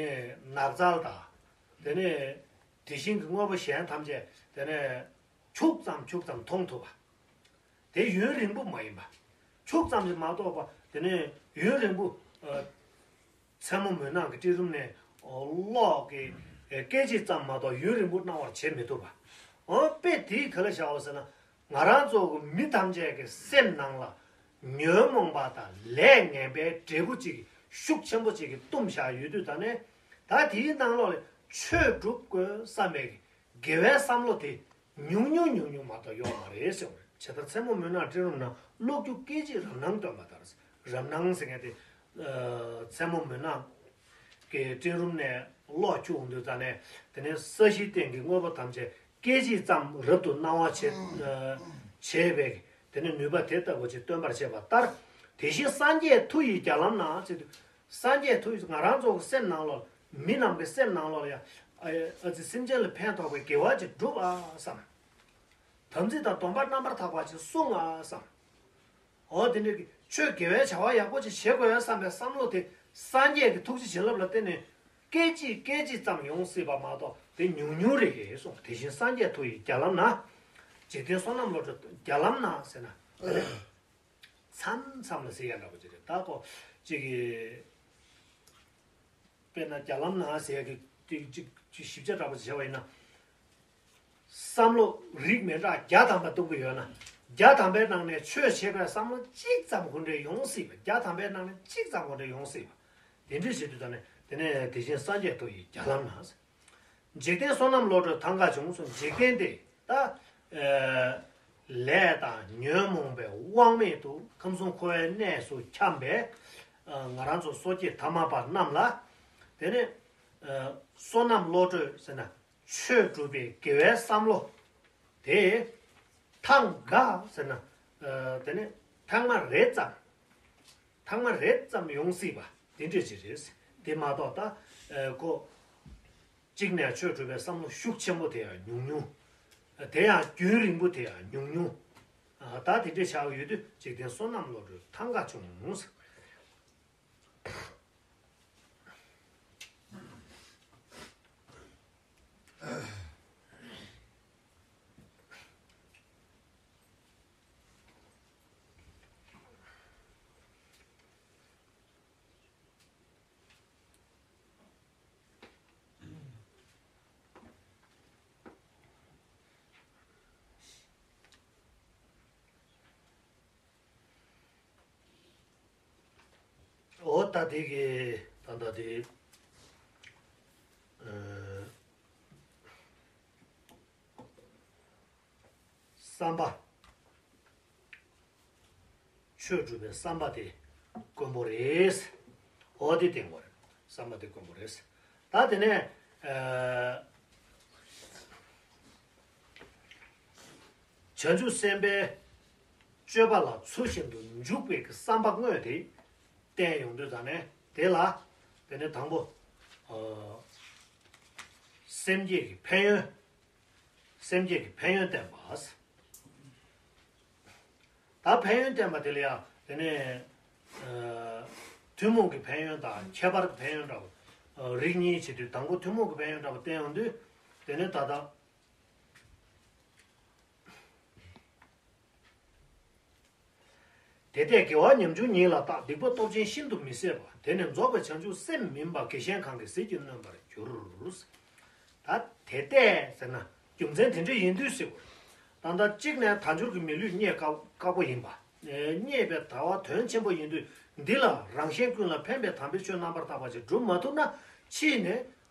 ནགས་ཚལ་དང་། དེ་ནས་དེ་བཞིན་གྱི་དངོས་པོ་གཞན་ཐམས་ཅད་དེ་ནས་འཁྱུག་ཙམ་འཁྱུག་ཙམ་མཐོང་ཐུབ་པ། དེ་ཡུན་རིང་པོ་མ་ཡིན་པ། འཁྱུག་ཙམ་ཞིག་མ་གཏོགས་པ། དེ་ནས་ཡུན་རིང་པོ། ཨ། མཚན་མོ་མུན་ནག་གི་སྤྲིན་རུམ་ནས་གློག་གི་སྐད་ཅིག་ཙམ་མ་གཏོགས་ཡུན་རིང་པོ་སྣང་བར་བྱེད་མི་ཐུབ་པ། འོ། དཔེ་དེའི་ག་ལ་བཞག་པ་ཟེར་ན། ང་རང་ཚོ་གི་མི་ཐམས་ཅད་ཀྱི་སེམས་ནང་ལ་ཉོན་མོངས་པ་དང་ལས་ངན་པའི་འབྲས་བུ་ཅིག་ཤུགས་ཆེན་པོ་ཅིག་གིས་བཏུམས་བཞག་ཡོད་དུས། ད་ནས་ད་དེའི་ནང་ལོགས་ལ་ ཆོས་སྒྲུབ་དགོས་བསམ་པའི་དགེ་བའི་བསམ་བློ་དེ་ཉུང་ཉུང་ཉུང་ཉུང་མ་གཏོགས་ཡོད་མ་རེད་ཟེར་བ་རེད། ཇི་ལྟར་མཚན་མོ་མུན་ནག་སྤྲིན་རུམ་ན། གློག་འཁྱུག་སྐད་ཅིག་རབ་སྣང་སྟོན་པ་ལྟར། རབ་སྣང་ཟེར་མཁན་དེ། ཨ། མཚན་མོ་མུན་ནག་གི་སྤྲིན་རུམ་ནས་གློག་འཁྱུག་འོང་དུས་ཙ་ནས། དེ་ནས་ས་གཞིའི་སྟེང་གི་དངོས་པོ་ཐམས་ཅད་སྐད་ཅིག་ཙམ་རབ་ཏུ་སྣང་བ་བྱེད། ཨ། བྱེད་པའི་དེ་ནས་ནུས་པ་དེ་ལྟ་བུ་ཅིག་སྟོན་པར་བྱེད་པ་ལྟར། དེ་བཞིན་སངས་རྒྱས་མཐུ་ཡི་རྒྱ་ལམ་ན་ཟེར་དུས། སངས་རྒྱས་མཐུ་ཡིས་ང་རང་ཚོ་གི་སེམས་ནང་ལོགས། མི་རྣམས་ཀྱི་སེམས་ནང་ལོགས་ལ་ཡང་། ཨ། ཨ་ཙི། སེམས་ཅན་ལ་ཕན་ཐོགས་པའི་དགེ་བ་ཅིག་སྒྲུབ་ཨ་བསམ། དམ་ཚིག་དང་སྡོམ་པ་རྣམ་པར་དག་པ་ཅིག་བསྲུང་ཨ་བསམ། འོ་དེ་འདྲའི་གི་ཆོས་དགེ་བའི་བྱ་བ་ཡག་པོ་ཅིག་བྱེད་དགོས་ཡ་བསམ་པའི་བསམ་བློ་དེ། སངས་རྒྱས་ཀྱི་ཐུགས་རྗེ་བྱིན་རླབས་ལ་བརྟེན་ནས་སྐད་ཅིག་སྐད་ཅིག་ཙམ་ཡོང་སྲིད་པ་མ་གཏོགས། དེ་ཉུང་ཉུང་རེད་གསུངས། དེ་བཞིན་སངས་རྒྱས་མཐུ་ཡི་རྒྱ་ལམ་ན། འཇིག་རྟེན་བསོད་ནམས་བློ་གྲོས་རྒྱ་ལམ་ན་ཟེར་ན། མཚམས་མཚམས་ལ་ཟེར་ཡ་འདྲ་པོ་ཅིག་རེད། ད་ཁོ་གཅིག་གིས། དཔེར་ན་རྒྱ་ལམ་ན་ཟེར་ཡ་གི་ཅིག་ཅིག་ཅིག་ཞིབ་ཆ་འདྲ་པོ་ཅིག་བྱས་པ་ཡིན་ན། བསམ་བློ་རིགས་མི་འདྲ་བརྒྱ་ཐམ་པ་གཏོང་གི་ཡོད་ན། བརྒྱ་ཐམ་པའི་ནང་ནས་ཆོས་བྱེད་པའི་བསམ་བློ་གཅིག་ཙམ་ཁོ་འདྲའི་ཡོང་སྲིད་པ། བརྒྱ་ཐམ་པའི་ནང་ནས་གཅིག་ཙམ་ཁོ་འདྲའི་ཡོང་སྲིད་པ། དེ་འདྲའི་བྱེད་དུས་ད་ནས། དེ་ནས་དེ་བཞིན་སངས་རྒྱས་མཐུ་ཡི་རྒྱ་ལམ་ན། འཇིག་རྟེན་བསོད་ནམས་བློ་གྲོས་ཐང་ག་བྱུང་གསུངས། འཇིག་རྟེན་དེ་ད། ཨ། ལས་དང་ཉོན་མོངས་པའི་དབང་མེད་དུ་ཁམས་གསུམ་འཁོར་བའི་གནས་སུ་འཁྱམས་པའི། ཨ། ང་རང་ཚོ་སོ་སྐྱེ་ཐ་མལ་པ་རྣམས་ལ། དེ་ནས། ཨ། བསོད་ནམས་བློ་གྲོས་ཟེར་ན། ཆོས་སྒྲུབ་པའི་དགེ་བའི་བསམ་བློ་དེ། ཐང་ག་ཟེར་ན། ཨ། དེ་ནས་ཐང་མ་རེ་ཙམ། ཐང་མ་རེ་ཙམ་ཡོང་སྲིད་པ་དེ་འདྲ་ཅིག་རེད། དེ་མ་གཏོགས་ད། ཨ། ཁོ་གཅིག་ནས་ཆོས་སྒྲུབ་པའི་བསམ་བློ་ཤུགས་ཆེན་པོ་དེ་ཡང་ཉུང་ཉུང་། དེ་ཡང་རྒྱུན་རིང་པོ་དེ་ཡང་ཉུང་ཉུང་། ཨ། ད་དེ་འདྲ་ཆགས་ཡོད་དུས། འཇིག་རྟེན་བསོད་ནམས་བློ་གྲོས་ཐང་ག་བྱུང་། འོ་ད་དེ་གི་ད་ལྟ་དེ། ཨ། བསམ་པ། ཆོས་སྒྲུབ་པའི་བསམ་པ་དེ་དཀོན་པོ་རེད། འོ་དེ་བསྟན་དགོས་རེད། བསམ་པ་དེ་དཀོན་པོ་རེད། ད་དེ་ནས། ཨ། བྱང་ཆུབ་སེམས་དཔའི་སྤྱོད་པ་ལ་ཚུལ་བཞིན་དུ་འཇུག་པའི་གི་བསམ་པ་དངོས་དེ་བསྟན་ཡོང་དུས་ཙ་ནས། དེ་ལ། དེ་ནས་དང་པོ། ཨ། སེམས་བསྐྱེད་ཀྱི་ཕན་ཡོན། སེམས་བསྐྱེད་ཀྱི་ཕན་ཡོན་བསྟན་པ། ད་ཕན་ཡོན་བསྟན་པ་དེ་ལ་ཡང་། དེ་ནས། ཨ། ཐུན་མོང་གི་ཕན་ཡོན་དང་ཁྱད་པར་གྱི་ཕན་ཡོན་འདྲ་བོ། ཨ། རིགས་གཉིས་བྱེད་དུས། དང་པོ་ཐུན་མོང་གི་ཕན་ཡོན་འདྲ་བོ་བསྟན་ཡོང་དུས། དེ་ནས་ད་ལྟ། དེ་ལྟས་དགེ་བ་ཉམ་ཆུང་ཉིད་ལ་བརྟག། སྡིག་པ་སྟོབས་ཆེན་ཤིན་ཏུ་མི་བཟད་པ། དེ་ནི་རྫོགས་པའི་བྱང་ཆུབ་སེམས་མིན་པ། དགེ་གཞན་གང་གིས་ཟིལ་གྱིས་གནོན་པར་འགྱུར། ད་དེ་ལྟས་ཟེར་ན་རྒྱུ་མཚན་དེ་འདྲ་ཡིན་དུས་ཟེར་བ། ད་ལྟ་གཅིག་ནས་དལ་འབྱོར་གྱི་མི་ལུས་རྙེད་དཀའ་དཀའ་པོ་ཡིན་པ། རྙེད་པའི་ལྟ་བ་དོན་ཆེན་པོ་ཡིན་དུས། འདི་ལ་རང་གཞན་ཀུན་ལ་ཕན་པའི་དམ་པའི་ཆོས་རྣམ་པར་དག་པ་ཅིག་སྒྲུབ་མ་ཐུབ་ན། ཕྱིས་ནས།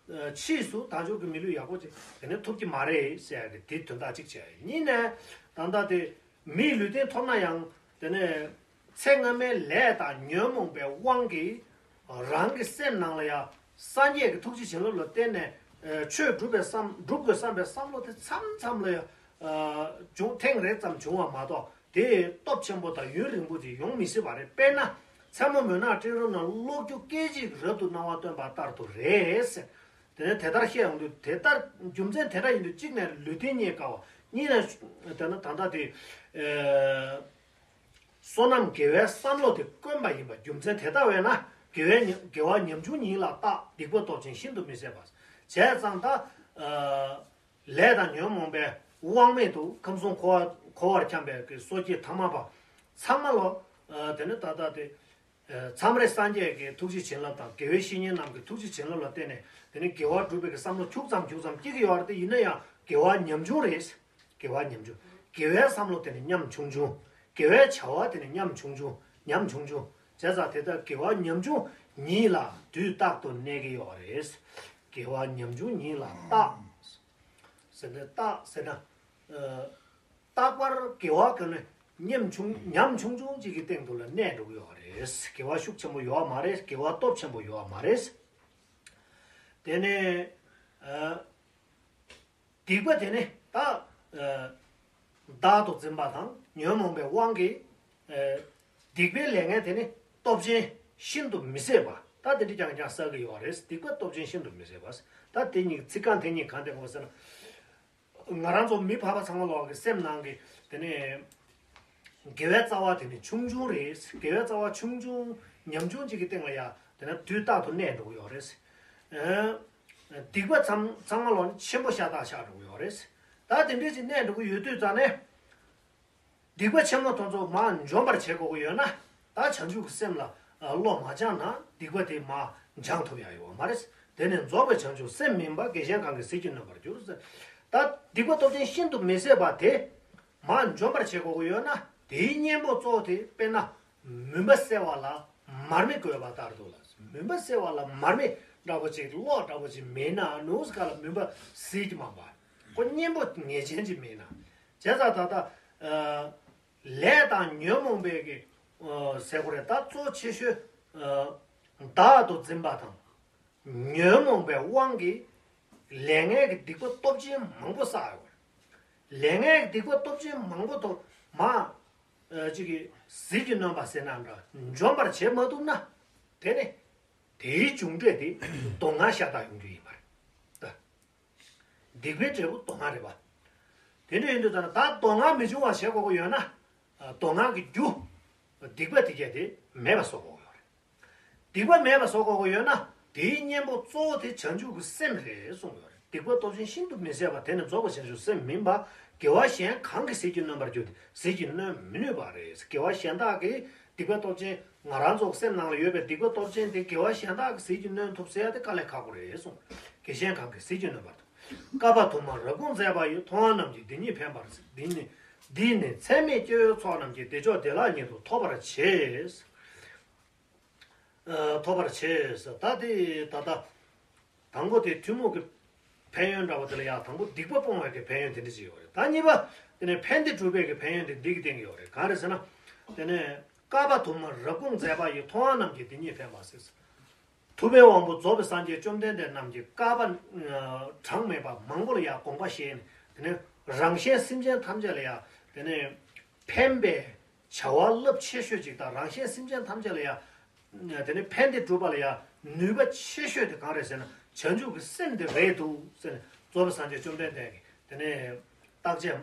ཕྱིས་སུ་དལ་འབྱོར་གྱི་མི་ལུས་ཡག་པོ་ཅིག་དེ་ནས་ཐོབ་ཀྱི་མ་རེད་ཟེར་ཡ་གི་དེ་དོན་དག་གཅིག་བྱས། གཉིས་ནས་ད་ལྟ་དེ། མིའི་ལུས་རྟེན་ཐོབ་ན་ཡང་། དེ་ནས་ཚེ་སྔ་མའི་ལས་དང་ཉོན་མོངས་པའི་དབང་གིས་རང་གི་སེམས་ནང་ལ་ཡང་སངས་རྒྱས་ཀྱི་ཐུགས་རྗེ་བྱིན་རླབས་ལ་བརྟེན་ནས། ཨ། ཆོས་སྒྲུབ་པའི་བསམ། སྒྲུབ་དགོས་བསམ་པའི་བསམ་བློ་དེ་མཚམས་མཚམས་ལ་ཡང་། ཨ། བྱུང་། ཐེངས་རེ་ཙམ་བྱུང་བ་མ་གཏོགས། དེ་སྟོབས་ཆེན་པོ་དང་ཡུན་རིང་པོ་ཅིག་ཡོང་མི་སྲིད་པ་རེད། དཔེར་ན། མཚན་མོ་མུན་ནག་སྤྲིན་རུམ་ན། གློག་འཁྱུག་སྐད་ཅིག་རབ་ཏུ་སྣང་བ་སྟོན་པ་ལྟར་དུ་རེད་ཟེར། དེ་ནས་དེ་ལྟར་བཤད་ཡོང་དུས། དེ་ལྟར་རྒྱུ་མཚན་དེ་འདྲ་ཡིན་དུས། གཅིག་ནས་ལུས་རྟེན་རྙེད་དཀའ་བ། གཉིས་ནས་དེ་ན་ད་ལྟ་དེ། ཨེ། བསོད་ནམས་དགེ་བའི་བསམ་བློ་དེ་དཀོན་པ་ཡིན་པ། རྒྱུ་མཚན་དེ་ལྟ་བས་ན། དགེ་བའི་ཉམ། དགེ་བ་ཉམ་ཆུང་ཉིད་ལ་བརྟག། སྡིག་པ་སྟོབས་ཆེན་ཤིན་ཏུ་མི་བཟད་པ། བྱས་ཙང་ད། ཨ། ལས་དང་ཉོན་མོངས་པའི་དབང་མེད་དུ་ཁམས་གསུམ་འཁོར་བ། འཁོར་བར་འཁྱམས་པའི་གི་སོ་སྐྱེ་ཐ་མལ་པ་ཚང་མ་ལོ། ཨ། དེ་ནི་ད་ལྟ་དེ། ཨ། མཚམས་རེ་སངས་རྒྱས་ཀྱི་ཐུགས་རྗེ་བྱིན་རླབས་དང་། དགེ་བའི་བཤེས་གཉེན་རྣམས་ཀྱི་ཐུགས་རྗེ་བྱིན་རླབས་ལ་བརྟེན་ནས། དེ་ནི་དགེ་བ་སྒྲུབ་པའི་གི་བསམ་བློ་ཁྱུག་ཙམ་ཁྱུག་ཙམ་སྐྱེ་གི་ཡོད་རེད་དེ། ཡིན་ན་ཡང་དགེ་བ་ཉམ་ཆུང་རེད། དགེ་བ་ཉམ་ཆུང་། དགེ་བའི་བསམ་བློ་དེ་ནི་ཉམ་ཆུང་ཆུང་། དགེ་བའི་བྱ་བ་དེ་ནི་ཉམ་ཆུང་ཆུང་། ཉམ་ཆུང་ཆུང་། བྱས་ཙང་དེ་ལྟར་དགེ་བ་ཉམ་ཆུང་ཉིད་ལ་དུས་རྟག་ཏུ་གནས་ཀྱི་ཡོད་རེད། དགེ་བ་ཉམ་ཆུང་ཉིད་ལ་རྟག་ཟེར་ནས། རྟག་ཟེར་ན། ཨ། རྟག་པར་དགེ་བ་གང་ནས་ཉམ་ཆུང་ཉམ་ཆུང་ཆུང་ཅིག་གི་སྟེང་དུ་ལ་གནས་འགྲོ་གི་ཡོད་རེད། དགེ་བ་ཤུགས་ཆེན་པོ་ཡོད་མ་རེད། དགེ་བ་སྟོབས་ཆེན་པོ་ཡོད་མ་རེད། དེ་ནས། ཨ། སྡིག་པ་དེ་ནི་ད། ཨ། བདག་ཏུ་འཛིན་པ་དང་ཉོན་མོངས་པའི་དབང་གིས། ཨ། སྡིག་པའི་ལས་ངན་དེ་ནི་སྟོབས་ཆེན་ཤིན་ཏུ་མི་བཟད་པ། ད་དེ་འདྲ་རྐྱང་རྐྱང་བསགས་ཀྱི་ཡོད་རེད། སྡིག་པ་སྟོབས་ཆེན་ཤིན་ཏུ་མི་བཟད་པ། ད་དེ་གཉིས་ཚིག་རྐང་དེ་གཉིས་གང་དེ་གོ་ཟེར་ན། ང་རང་ཚོ་མི་ཕལ་པ་ཚང་མ་ལོག་གི་སེམས་ནང་གི་དེ་ནི། དགེ་བའི་རྩ་བ་དེ་ནི་ཆུང་ཆུང་རེད། དགེ་བའི་རྩ་བ་ཆུང་ཆུང་ཉམ་ཆུང་ཅིག་གི་སྟེང་ལ་ཡ་དེ་ན་དུས་རྟག་ཏུ་གནས་འགྲོ་གི་ཡོད་རེད། ཨ། སྡིག་པ་ཚང་ཚང་མ་ལོག་ནི་ཆེན་པོ་ཤ་སྟག་ཆགས་འགྲོ་གི་ཡོད་རེད། ད་དེ་འདྲས་ཅིག་གནས་འགྲོ་གི་ཡོད་དུས་ཙང་ནས། སྡིག་པ་ཆེན་མོ་དེ་ཚོ་མར་འཇོམས་པར་བྱེད་དགོས་ཀྱི་ཡོད་ན། ད་བྱང་ཆུབ་ཀྱི་སེམས་ལ་བློ་མ་སྦྱངས་ན་སྡིག་པ་དེ་མར་སྦྱང་ཐུབ་ཡ་ཡོད་མ་རེད། དེ་ནི་རྫོགས་པའི་བྱང་ཆུབ་སེམས་མིན་པ། བགེགས་གཞན་གང་གིས་ཟིལ་གྱིས་གནོན་པར་འགྱུར་ཟེར། ད་སྡིག་པ་སྟོབས་ཆེན་ཤིན་ཏུ་མི་བཟད་པ་དེ་མར་འཇོམས་པར་བྱེད་དགོས་ཀྱི་ཡོད་ན། དེའི་གཉེན་པོ་གཙོ་བོ་དེ་དཔེར་ན་མུན་པ་སེལ་བ་ལ་མར་མེ་བསྐོལ་བ་ལྟར་དུ་ལ། མུན་པ་སེལ་བ་ལ་མར་མེ་འདྲ་པོ་ཅིག་གློག་འདྲ་པོ་ཅིག་མེད་ན་ནུས་ག་ལ་མུན་པ་ཟིལ་གྱིས་མ་འབར། ཁོ་གཉེན་པོ་ངེས་ཅན་ཅིག་མེད་ན། བྱས་ཙང་ད་ལྟ། ཨ། ལས་དང་ཉོན་མོངས་པའི་གི། ཨ། ཟེར་དགོས་རེད། ད་གཙོ་ཆེ་ཤོས། ཨ། བདག་ཏུ་འཛིན་པ་དང་། ཉོན་མོངས་པའི་དབང་གིས་ལས་ངན་གྱི་སྡིག་པ་སྟོབས་ཆེན་མང་པོ་བསགས་ཡོད་རེད། ལས་ངན་གྱི་སྡིག་པ་སྟོབས་ཆེན་མང་པོ་དང་མ། ཨ། ཅིག་གིས་ཟིལ་གྱིས་གནོན་པ་ཟེར་ན་འདྲ། འཇོམས་པར་བྱེད་མ་ཐུབ་ན། དེ་ནི་དེའི་མཇུག་འབྲས་དེ་སྡུག་བསྔལ་ཤ་སྟག་ཡོང་རྒྱུ་ཡིན་པ་རེད། ད། སྡིག་པའི་འབྲས་བུ་སྡུག་བསྔལ་རེད་པ། དེ་འདྲ་ཡིན་དུས་ཙང་ན་ད་སྡུག་བསྔལ་མི་འབྱུང་བ་བྱེད་དགོས་ཀྱི་ཡོད་ན། སྡུག་བསྔལ་གྱི་རྒྱུ། སྡིག་པ་དེ་གས་དེ་མེད་པ་བཟོ་དགོས་ཀྱི་ཡོད་རེད། སྡིག་པ་མེད་པ་བཟོ་དགོས་ཀྱི་ཡོད་ན། དེའི་གཉེན་པོ་གཙོ་བོ་དེ་བྱང་ཆུབ་ཀྱི་སེམས་རེད་གསུངས་ཡོད་རེད། སྡིག་པ་སྟོབས་ཆེན་ཤིན་ཏུ་མི་བཟད་པ། དེ་ནི་རྫོགས་པའི་བྱང་ཆུབ་སེམས་མིན་པ། དགེ་བ་གཞན་གང་གིས་ཟིལ་གྱིས་གནོན་པར་འགྱུར་ཏེ། ཟིལ་གྱིས་གནོན་མི་ནུས་པ་རེད། དགེ་བ་གཞན་དག་གིས། སྡིག་པ་སྟོབས་ཆེན། ང་རང་ཚོ་སེམས་ནང་ལ་ཡོད་པའི་སྡིག་པ་སྟོབས་ཆེན་དེ་དགེ་བ་གཞན་དག་གིས་ཟིལ་གྱིས་གནོན་ཐུབ་ཟེར་ཡ་དེ་དཀའ་ལས་ཁག་པོ་རེད་གསུངས། བགེགས་གཞན་གང་གིས་ཟིལ་གྱིས་གནོན་པར་ཐུབ། བསྐལ་པ་དུ་མར་རབ་དགོངས་མཛད་པ་ཡི། ཐུབ་དབང་རྣམས་ཀྱིས་འདི་ཉིད་ཕན་པར་གཟིགས། འདི་ནི། འདིས་ནི་ཚད་མེད་སྐྱེ་བོའི་ཚོགས་རྣམས་ཀྱིས། བདེ་མཆོག་བདེ་བླག་ཉིད་དུ་ཐོབ་པར་བྱེད། ཨ། ཐོབ་པར་བྱེད་ཟེར། ད་དེ་ད་ལྟ། དང་པོ་དེ་ཐུན་མོང་གི་ཕན་ཡོན་འདྲ་བོ་དེ་ལ་ཡང་། དང་པོ་སྡིག་པ་སྤོང་བའི་གི་ཕན་ཡོན་དེ་འདྲ་ཅིག་ཡོད་རེད། ད་གཉིས་པ་དེ་ནས་ཕན་བདེ་སྒྲུབ་པའི་གི་ཕན་ཡོན་དེ་འདི་གི་སྟེང་གི་ཡོད་རེད། གང་རེད་ཟེར་ན། དེ་ནས་བསྐལ་པ་དུ་མར་རབ་དགོངས་མཛད་པ་ཡི། ཐུབ་དབང་རྣམས་ཀྱིས་འདི་ཉིད་ཕན་པར་གཟིགས། ཐུབ་པའི་དབང་པོ་རྫོགས་པའི་སངས་རྒྱས་བཅོམ་ལྡན་འདས་རྣམས་ཀྱིས་བསྐལ་པ་གྲངས་མེད་པ་མང་པོ་ལ་ཡང་དགོངས་པ་བཞེས་ནས། དེ་ནས་རང་གཞན་སེམས་ཅན་ཐམས་ཅད་ལ་ཡང་དེ་ནས་ཕན་པའི་བྱ་བ་རླབས་ཆེ་ཤོས་ཅིག་དང་། རང་གཞན་སེམས་ཅན་ཐམས་ཅད་ལ་ཡང་དེ་ནས་ཕན་བདེ་སྒྲུབ་པ་ལ་ཡང་ནུས་པ་ཆེ་ཤོས་དེ་གང་རེད་ཟེར་ན། བྱང་ཆུབ་ཀྱི་སེམས་དེ་རེད་འདུག་ཟེར་ནས། རྫོགས་པའི་སངས་རྒྱས་བཅོམ་ལྡན་འདས་ཀྱིས་དེ་ནས་བརྟག་དཔྱད་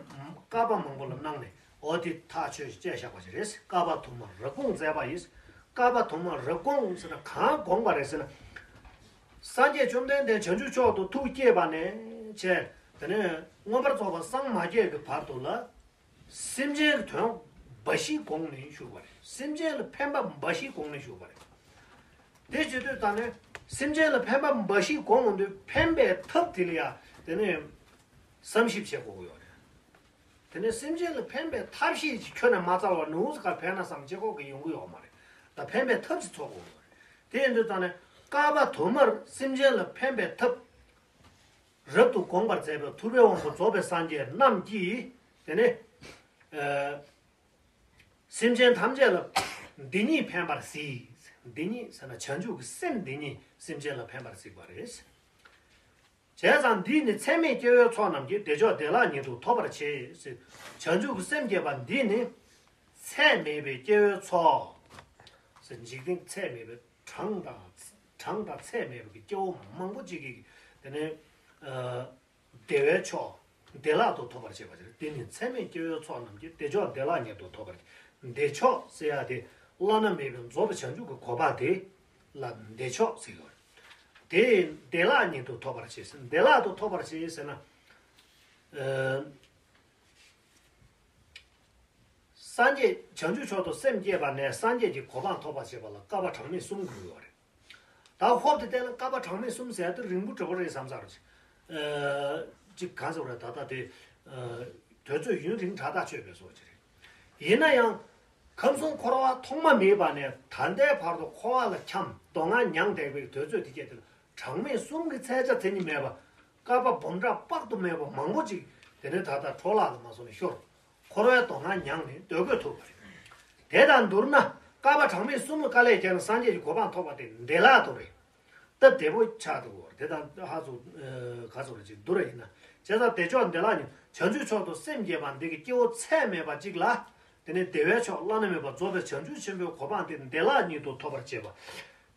བསྐལ་པ་མང་པོ་ལ་གནང་ནས། འོ་དེ་ཐག་ཆོད་བཅད་བཞག་པ་ཞིག་རེད། བསྐལ་པ་དུ་མར་རབ་དགོངས་མཛད་པ་ཡིས། བསྐལ་པ་དུ་མར་རབ་དགོངས་ཟེར་ན་གང་དགོངས་པ་རེད་ཟེར་ན། སངས་རྒྱས་བཅོམ་ལྡན་འདས་བྱང་ཆུབ་མཆོག་ཏུ་ཐུགས་བསྐྱེད་པ་ནས་བྱས། དེ་ནས་མངོན་པར་རྫོགས་པར་སངས་མ་རྒྱས་ཀྱི་བར་དུ་ལ། སེམས་ཅན་གྱི་དོན་འབའ་ཞིག་དགོངས་ནས་བཞུགས་པ་རེད། སེམས་ཅན་ལ་ཕན་པ་འབའ་ཞིག་དགོངས་ནས་བཞུགས་པ་རེད། དེ་བྱེད་དུས་ད་ནི་སེམས་ཅན་ལ་ཕན་པ་འབའ་ཞིག་དགོངས་འོང་དུས། ཕན་པའི་ཐབས་དེ་ལ་ཡང་དེ་ནས་བསམ་ཞིབ་བྱེད་དགོས་ཀྱི་ཡོད་རེད། དེ་ནས་སེམས་ཅན་ལ་ཕན་པའི་ཐབས་ཤེས་ཀྱི་ཁྱོན་ནས་མ་བཙལ་བར་ནུས་ག་ཕན་ན་བསམ་བྱེད་དགོས་ཀྱི་ཡོང་གི་ཡོད་མ་རེད། ད་ཕན་པའི་ཐབས་ཤིག་འཚོལ་དགོས་ཀྱི་ཡོད་རེད། དེ་ཡིན་དུས་ད་ནི་བསྐལ་པ་དུ་མར་སེམས་ཅན་ལ་ཕན་པའི་ཐབས་རབ་ཏུ་དགོངས་པར་མཛད་པའི་ཐུབ་པའི་དབང་པོ་རྫོགས་པའི་སངས་རྒྱས་རྣམས་ཀྱིས། དེ་ནས། ཨ། སེམས་ཅན་ཐམས་ཅད་ལ་འདི་ཉིད་ཕན་པར་གཟིགས། འདི་ཉིད་ཟེར་ན་བྱང་ཆུབ་ཀྱི་སེམས་འདི་ཉིད་སེམས་ཅན་ལ་ཕན་པར་གཟིགས་པ་རེད། བྱས་ཙང་འདིས་ནི་ཚད་མེད་སྐྱེ་བོའི་ཚོགས་རྣམས་ཀྱིས། བདེ་མཆོག་བདེ་བླག་ཉིད་དུ་ཐོབ་པར་བྱེད་ཟེར། བྱང་ཆུབ་ཀྱི་སེམས་བསྐྱེད་པ་འདིས་ནི་ཚད་མེད་པའི་སྐྱེ་བོའི་ཚོགས་ཟེར། འཇིག་རྟེན་ཚད་མེད་པའི་གྲངས་དང་གྲངས་དང་ཚད་མེད་པའི་སྐྱེ་བོ་མང་པོ་ཅིག་གིས་དེ་ནས། ཨ། བདེ་བའི་མཆོག་བདེ་བླག་ཏུ་ཐོབ་པར་བྱེད་པ་ཟེར། དེ་ནི་ཚད་མེད་སྐྱེ་བོའི་ཚོགས་རྣམས་ཀྱིས། བདེ་མཆོག་བདེ་བླག་ཉིད་དུ་ཐོབ་པར། བདེ་མཆོག་ཟེར་ཡ་དེ་བླ་ན་མེད་པའི་རྫོགས་པའི་བྱང་ཆུབ་ཀྱི་གོ་འཕང་དེ་ལ་བདེ་མཆོག་ཟེར་གྱི་ཡོད་རེད། དེ་བདེ་བླག་ཉིད་དུ་ཐོབ་པར་བྱེད་ཟེར། བདེ་བླག་ཏུ་ཐོབ་པར་བྱེད་ཟེར་ན། ཨ། སངས་རྒྱས་བྱང་ཆུབ་མཆོག་ཏུ་སེམས་བསྐྱེད་པ་ནས་སངས་རྒྱས་ཀྱི་གོ་འཕང་ཐོབ་པར་བྱེད་པ་ལ་བསྐལ་པ་གྲངས་མེད་གསུམ་དགོས་ཡོད་རེད། ད་ཧོབ་ཏེ་བལྟས་ན་བསྐལ་པ་གྲངས་མེད་གསུམ་ཟེར་ཡ་དེ་རིང་པོ་འདྲ་པོ་རེད་བསམ་ས་རེད། ཨ། ཅིག་གང་ཟེར་བ་རེད། ད་ལྟ་དེ། ཨ། དུས་ཚོད་ཡུན་རིང་དྲགས་ཐག་ཆོད་པའི་བཟོ་ཅིག་རེད། ཡིན་ན་ཡང་། ཁམས་གསུམ་འཁོར་བ་ཐོག་མ་མེད་པ་ནས་ད་ལྟའི་བར་དུ་འཁོར་བ་ལ་འཁྱམས། སྡུག་བསྔལ་མྱངས་བསྡད་པའི་དུས་ཚོད་དེ་གས་དེ་ལ། གྲངས་མེད་གསུམ་གྱི་བརྩེ་བ་དེ་ཉིད་མེད་པ། བསྐལ་པ་འབུམ་ཕྲག་དཔག་ཏུ་མེད་པ་མང་པོ་ཅིག་དེ་ནས་ད་ལྟ་འཕྲོ་བརླག་ཏུ་མ་སོང་ནས་ཤོར། འཁོར་བའི་སྡུག་བསྔལ་མྱངས་ནས་སྡོད་དགོས་ཐུག་པ་རེད། དེ་དང་བསྡུར་ན་བསྐལ་པ་གྲངས་མེད་གསུམ་གྱི་དཀའ་ལས་བརྒྱབ་ནས་སངས་རྒྱས་ཀྱི་གོ་འཕང་ཐོབ་པ་དེ་བདེ་བླག་ཏུ་རེད། སྟབས་བདེ་པོ་ཆགས་འདུག་གོ། དེ་དང་ཧ་ཚོ་ག་ཚོ་རེ་ཅིག་བསྡུར་བ་ཡིན་ན། བྱས་ཙང་བདེ་མཆོག་བདེ་བླག་ཉིད་བྱང་ཆུབ་མཆོག་ཏུ་སེམས་བསྐྱེད་པ་འདི་གི་སྐྱེ་བོ་ཚད་མེད་པ་གཅིག་ལ། དེ་ནས་བདེ་བའི་མཆོག་བླ་ན་མེད་པ་རྫོགས་པའི་བྱང་ཆུབ་ཆེན་པོའི་གོ་འཕང་དེ་བདེ་བླག་ཉིད་དུ་ཐོབ་པར་བྱེད་པ།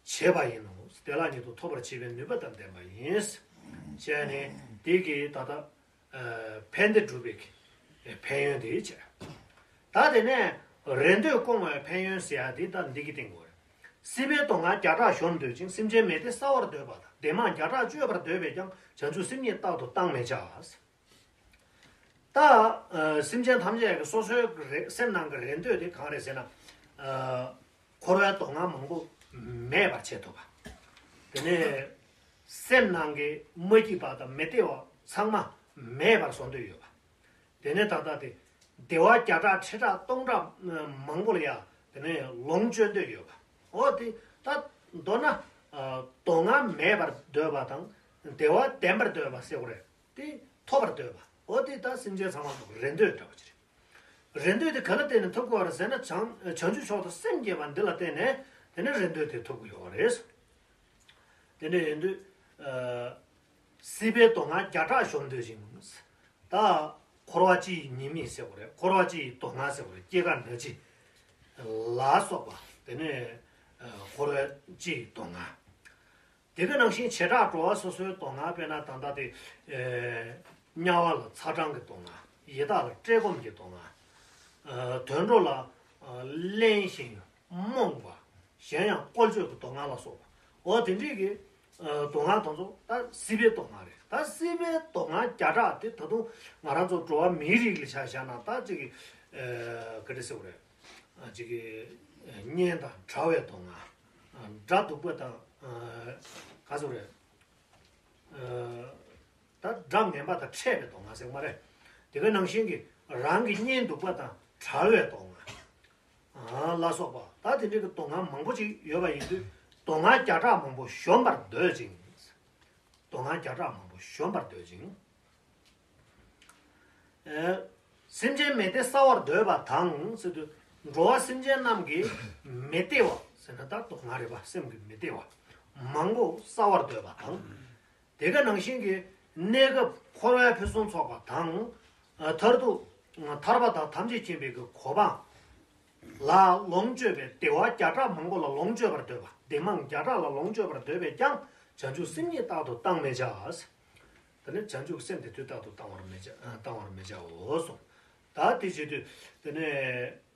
བྱེད་པ་ཡིན་ནོ། བདེ་བླག་ཉིད་དུ་ཐོབ་པར་བྱེད་པའི་ནུས་པ་དང་ལྡན་པ་ཡིན། བྱས་ནས་དེ་གི་ད་ལྟ་ཕན་བདེ་སྒྲུབ་པའི་ཕན་ཡོན་དེ་བྱས། ད་དེ་ནས་རེ་འདོད་སྐོང་བའི་ཕན་ཡོན་ཟེར་ཡ་དེ་ད་འདི་གི་སྟེང་གོ་རེད། སྲིད་པའི་སྡུག་བསྔལ་བརྒྱ་ཕྲག་གཞོམ་འདོད་ཅིང་། སེམས་ཅན་མི་བདེ་བསལ་བར་འདོད་པ་དང་། བདེ་མང་བརྒྱ་ཕྲག་སྤྱོད་པར་འདོད་པས་ཀྱང་། བྱང་ཆུབ་སེམས་ཉིད་རྟག་ཏུ་བཏང་མི་བྱ། ད་སེམས་ཅན་ཐམས་ཅད་ཀྱི་སོ་སོའི་རེ་སེམས་ནང་གི་རེ་འདོད་དེ་གང་རེད་ཟེར་ན། འཁོར་བའི་སྡུག་བསྔལ་མང་པོ་མེད་པར་བྱེད་ཐུབ་པ། དེ་ནས་སེམས་ནང་གི་མ་སྐྱིད་པ་དང་མི་བདེ་བ་ཚང་མ་མེད་པར་བཟོ་འདོད་ཡོད་པ། དེ་ནས་ད་ལྟ་དེ་བདེ་བ་བརྒྱ་ཕྲག་ཁྲི་ཕྲག་སྟོང་ཕྲག་མང་པོ་ལ་ཡ་དེ་ནས་ལོངས་སྤྱོད་འདོད་ཡོད་པ། འོ་དེ་ད་མདོར་ན་སྡུག་བསྔལ་མེད་པར་འདོད་པ་དང་བདེ་བ་ལྡན་པར་འདོད་པ་ཟེར་དགོས་རེད། དེ་ཐོབ་པར་འདོད་པ། འོ་དེ་ད་སེམས་ཅན་ཚང་མ་ལ་རེ་འདོད་འདྲ་བ་ཅིག་རེད། རེ་འདོད་དེ་ག་ལ་བརྟེན་ནས་ཐོབ་དགོས་པ་རེད་ཟེར་ན། བྱང་བྱང་ཆུབ་མཆོག་ཏུ་སེམས་བསྐྱེད་པ་འདི་ལ་བརྟེན་ནས་དེ་ནས་རེ་འདོད་དེ་ཐོབ་དགོས་ཡོད་རེད། དེ་འདྲ་ཡིན་དུས། ཨ། སྲིད་པའི་སྡུག་བསྔལ་བརྒྱ་ཕྲག་གཞོམ་འདོད་ཅིང་། ད་འཁོར་བ་སྤྱི་ཡི་ཉེས་དམིགས་ཟེར་དགོས་རེད། འཁོར་བ་སྤྱི་ཡི་སྡུག་བསྔལ་ཟེར་དགོས་རེད། སྐྱེ་རྒ་ན་འཆི་ལ་སོགས་པ་དེ་ནས་ཨ་འཁོར་བ་སྤྱི་ཡི་སྡུག་བསྔལ། དེ་ག་ནང་བཞིན་བྱེ་བྲག་འགྲོ་བ་སོ་སོའི་སྡུག་བསྔལ། དཔེར་ན་ད་ལྟ་དེ་ཨེ་དམྱལ་བ་ལ་ཚ་གྲང་གི་སྡུག་བསྔལ། ཡི་དྭགས་ལ་བཀྲེས་སྐོམ་གྱི་སྡུག་བསྔལ། ཨ་དུད་འགྲོ་ལ་ཨ་གླེན་ཞིང་རྨོངས་པ། གཞན་ཡང་བཀོལ་སྤྱོད་ཀྱི་སྡུག་བསྔལ་ལ་སོགས་པ། འོ་དེ་འདྲའི་གི་ཨ་སྡུག་བསྔལ་དེ་ཚོ་ད་སྲིད་པའི་སྡུག་བསྔལ་རེད། ད་སྲིད་པའི་སྡུག་བསྔལ་བརྒྱ་ཕྲག་དེ་ད་དུང་ང་རང་ཚོ་འགྲོ་བ་མིའི་རིགས་ལ་ཆ་བཞག་ན་ད་ཅིག་གི་ཨ་ག་འདྲ་ཟེར་དགོས་རེད། ཨ་ཅིག་གི་ཨ་གཉེན་དང་བྲལ་བའི་སྡུག་བསྔལ། ཨ་དགྲ་སྡུག་པ་དང་ཨ་ག་ཟེར་དགོས་རེད། ཨ་ད་དགྲ་ངན་པ་དང་ཕྲད་པའི་སྡུག་བསྔལ་ཟེར་གི་མ་རེད། དེ་ག་ནང་བཞིན་གྱི་རང་གི་གཉེན་སྡུག་པ་དང་བྲལ་བའི་སྡུག་བསྔལ། ཨ་ལ་སོགས་པ། ད་དེ་འདྲའི་གི་སྡུག་བསྔལ་མང་པོ་ཅིག་ཡོད་པ་ཡིན་དུས། སྡུག་བསྔལ་བརྒྱ་ཕྲག་མང་པོ་གཞོམ་པར་འདོད་ཅིང་། སྡུག་བསྔལ་བརྒྱ་ཕྲག་མང་པོ་གཞོམ་པར་འདོད་ཅིང་། ཨེ། སེམས་ཅན་མི་བདེ་བསལ་བར་འདོད་པ་དང་ཟེར་དུས། འགྲོ་བ་སེམས་ཅན་རྣམས་ཀྱི་མི་བདེ་བ་ཟེར་ན་ད་སྡུག་བསྔལ་རེད་པ། སེམས་ཀྱི་མི་བདེ་བ་མང་པོ་བསལ་བར་འདོད་པ་དང་། དེ་ག་ནང་བཞིན་གྱི་གནས་སྐབས་འཁོར་བའི་ཕུན་སུམ་ཚོགས་པ་དང་། ཨ་མཐར་ཐུག་ཐར་པ་དང་ཐམས་ཅད་མཁྱེན་པའི་གི་གོ་འཕང་ལ་ལོངས་སྤྱོད་པའི། བདེ་བ་བརྒྱ་ཕྲག་མང་པོ་ལ་ལོངས་སྤྱོད་པར་འདོད་པ། བདེ་མང་བརྒྱ་ཕྲག་ལ་ལོངས་སྤྱོད་པར་འདོད་པས་ཀྱང་བྱང་ཆུབ་སེམས་ཉིད་རྟག་ཏུ་བཏང་མི་བྱ། དེ་ནས་བྱང་ཆུབ་སེམས་དེ་དུས་རྟག་ཏུ་བཏང་བར་མི་བྱ། ཨ་བཏང་བར་མི་བྱའོ་གསུངས། ད་དེ་བྱེད་དུས་དེ་ནས་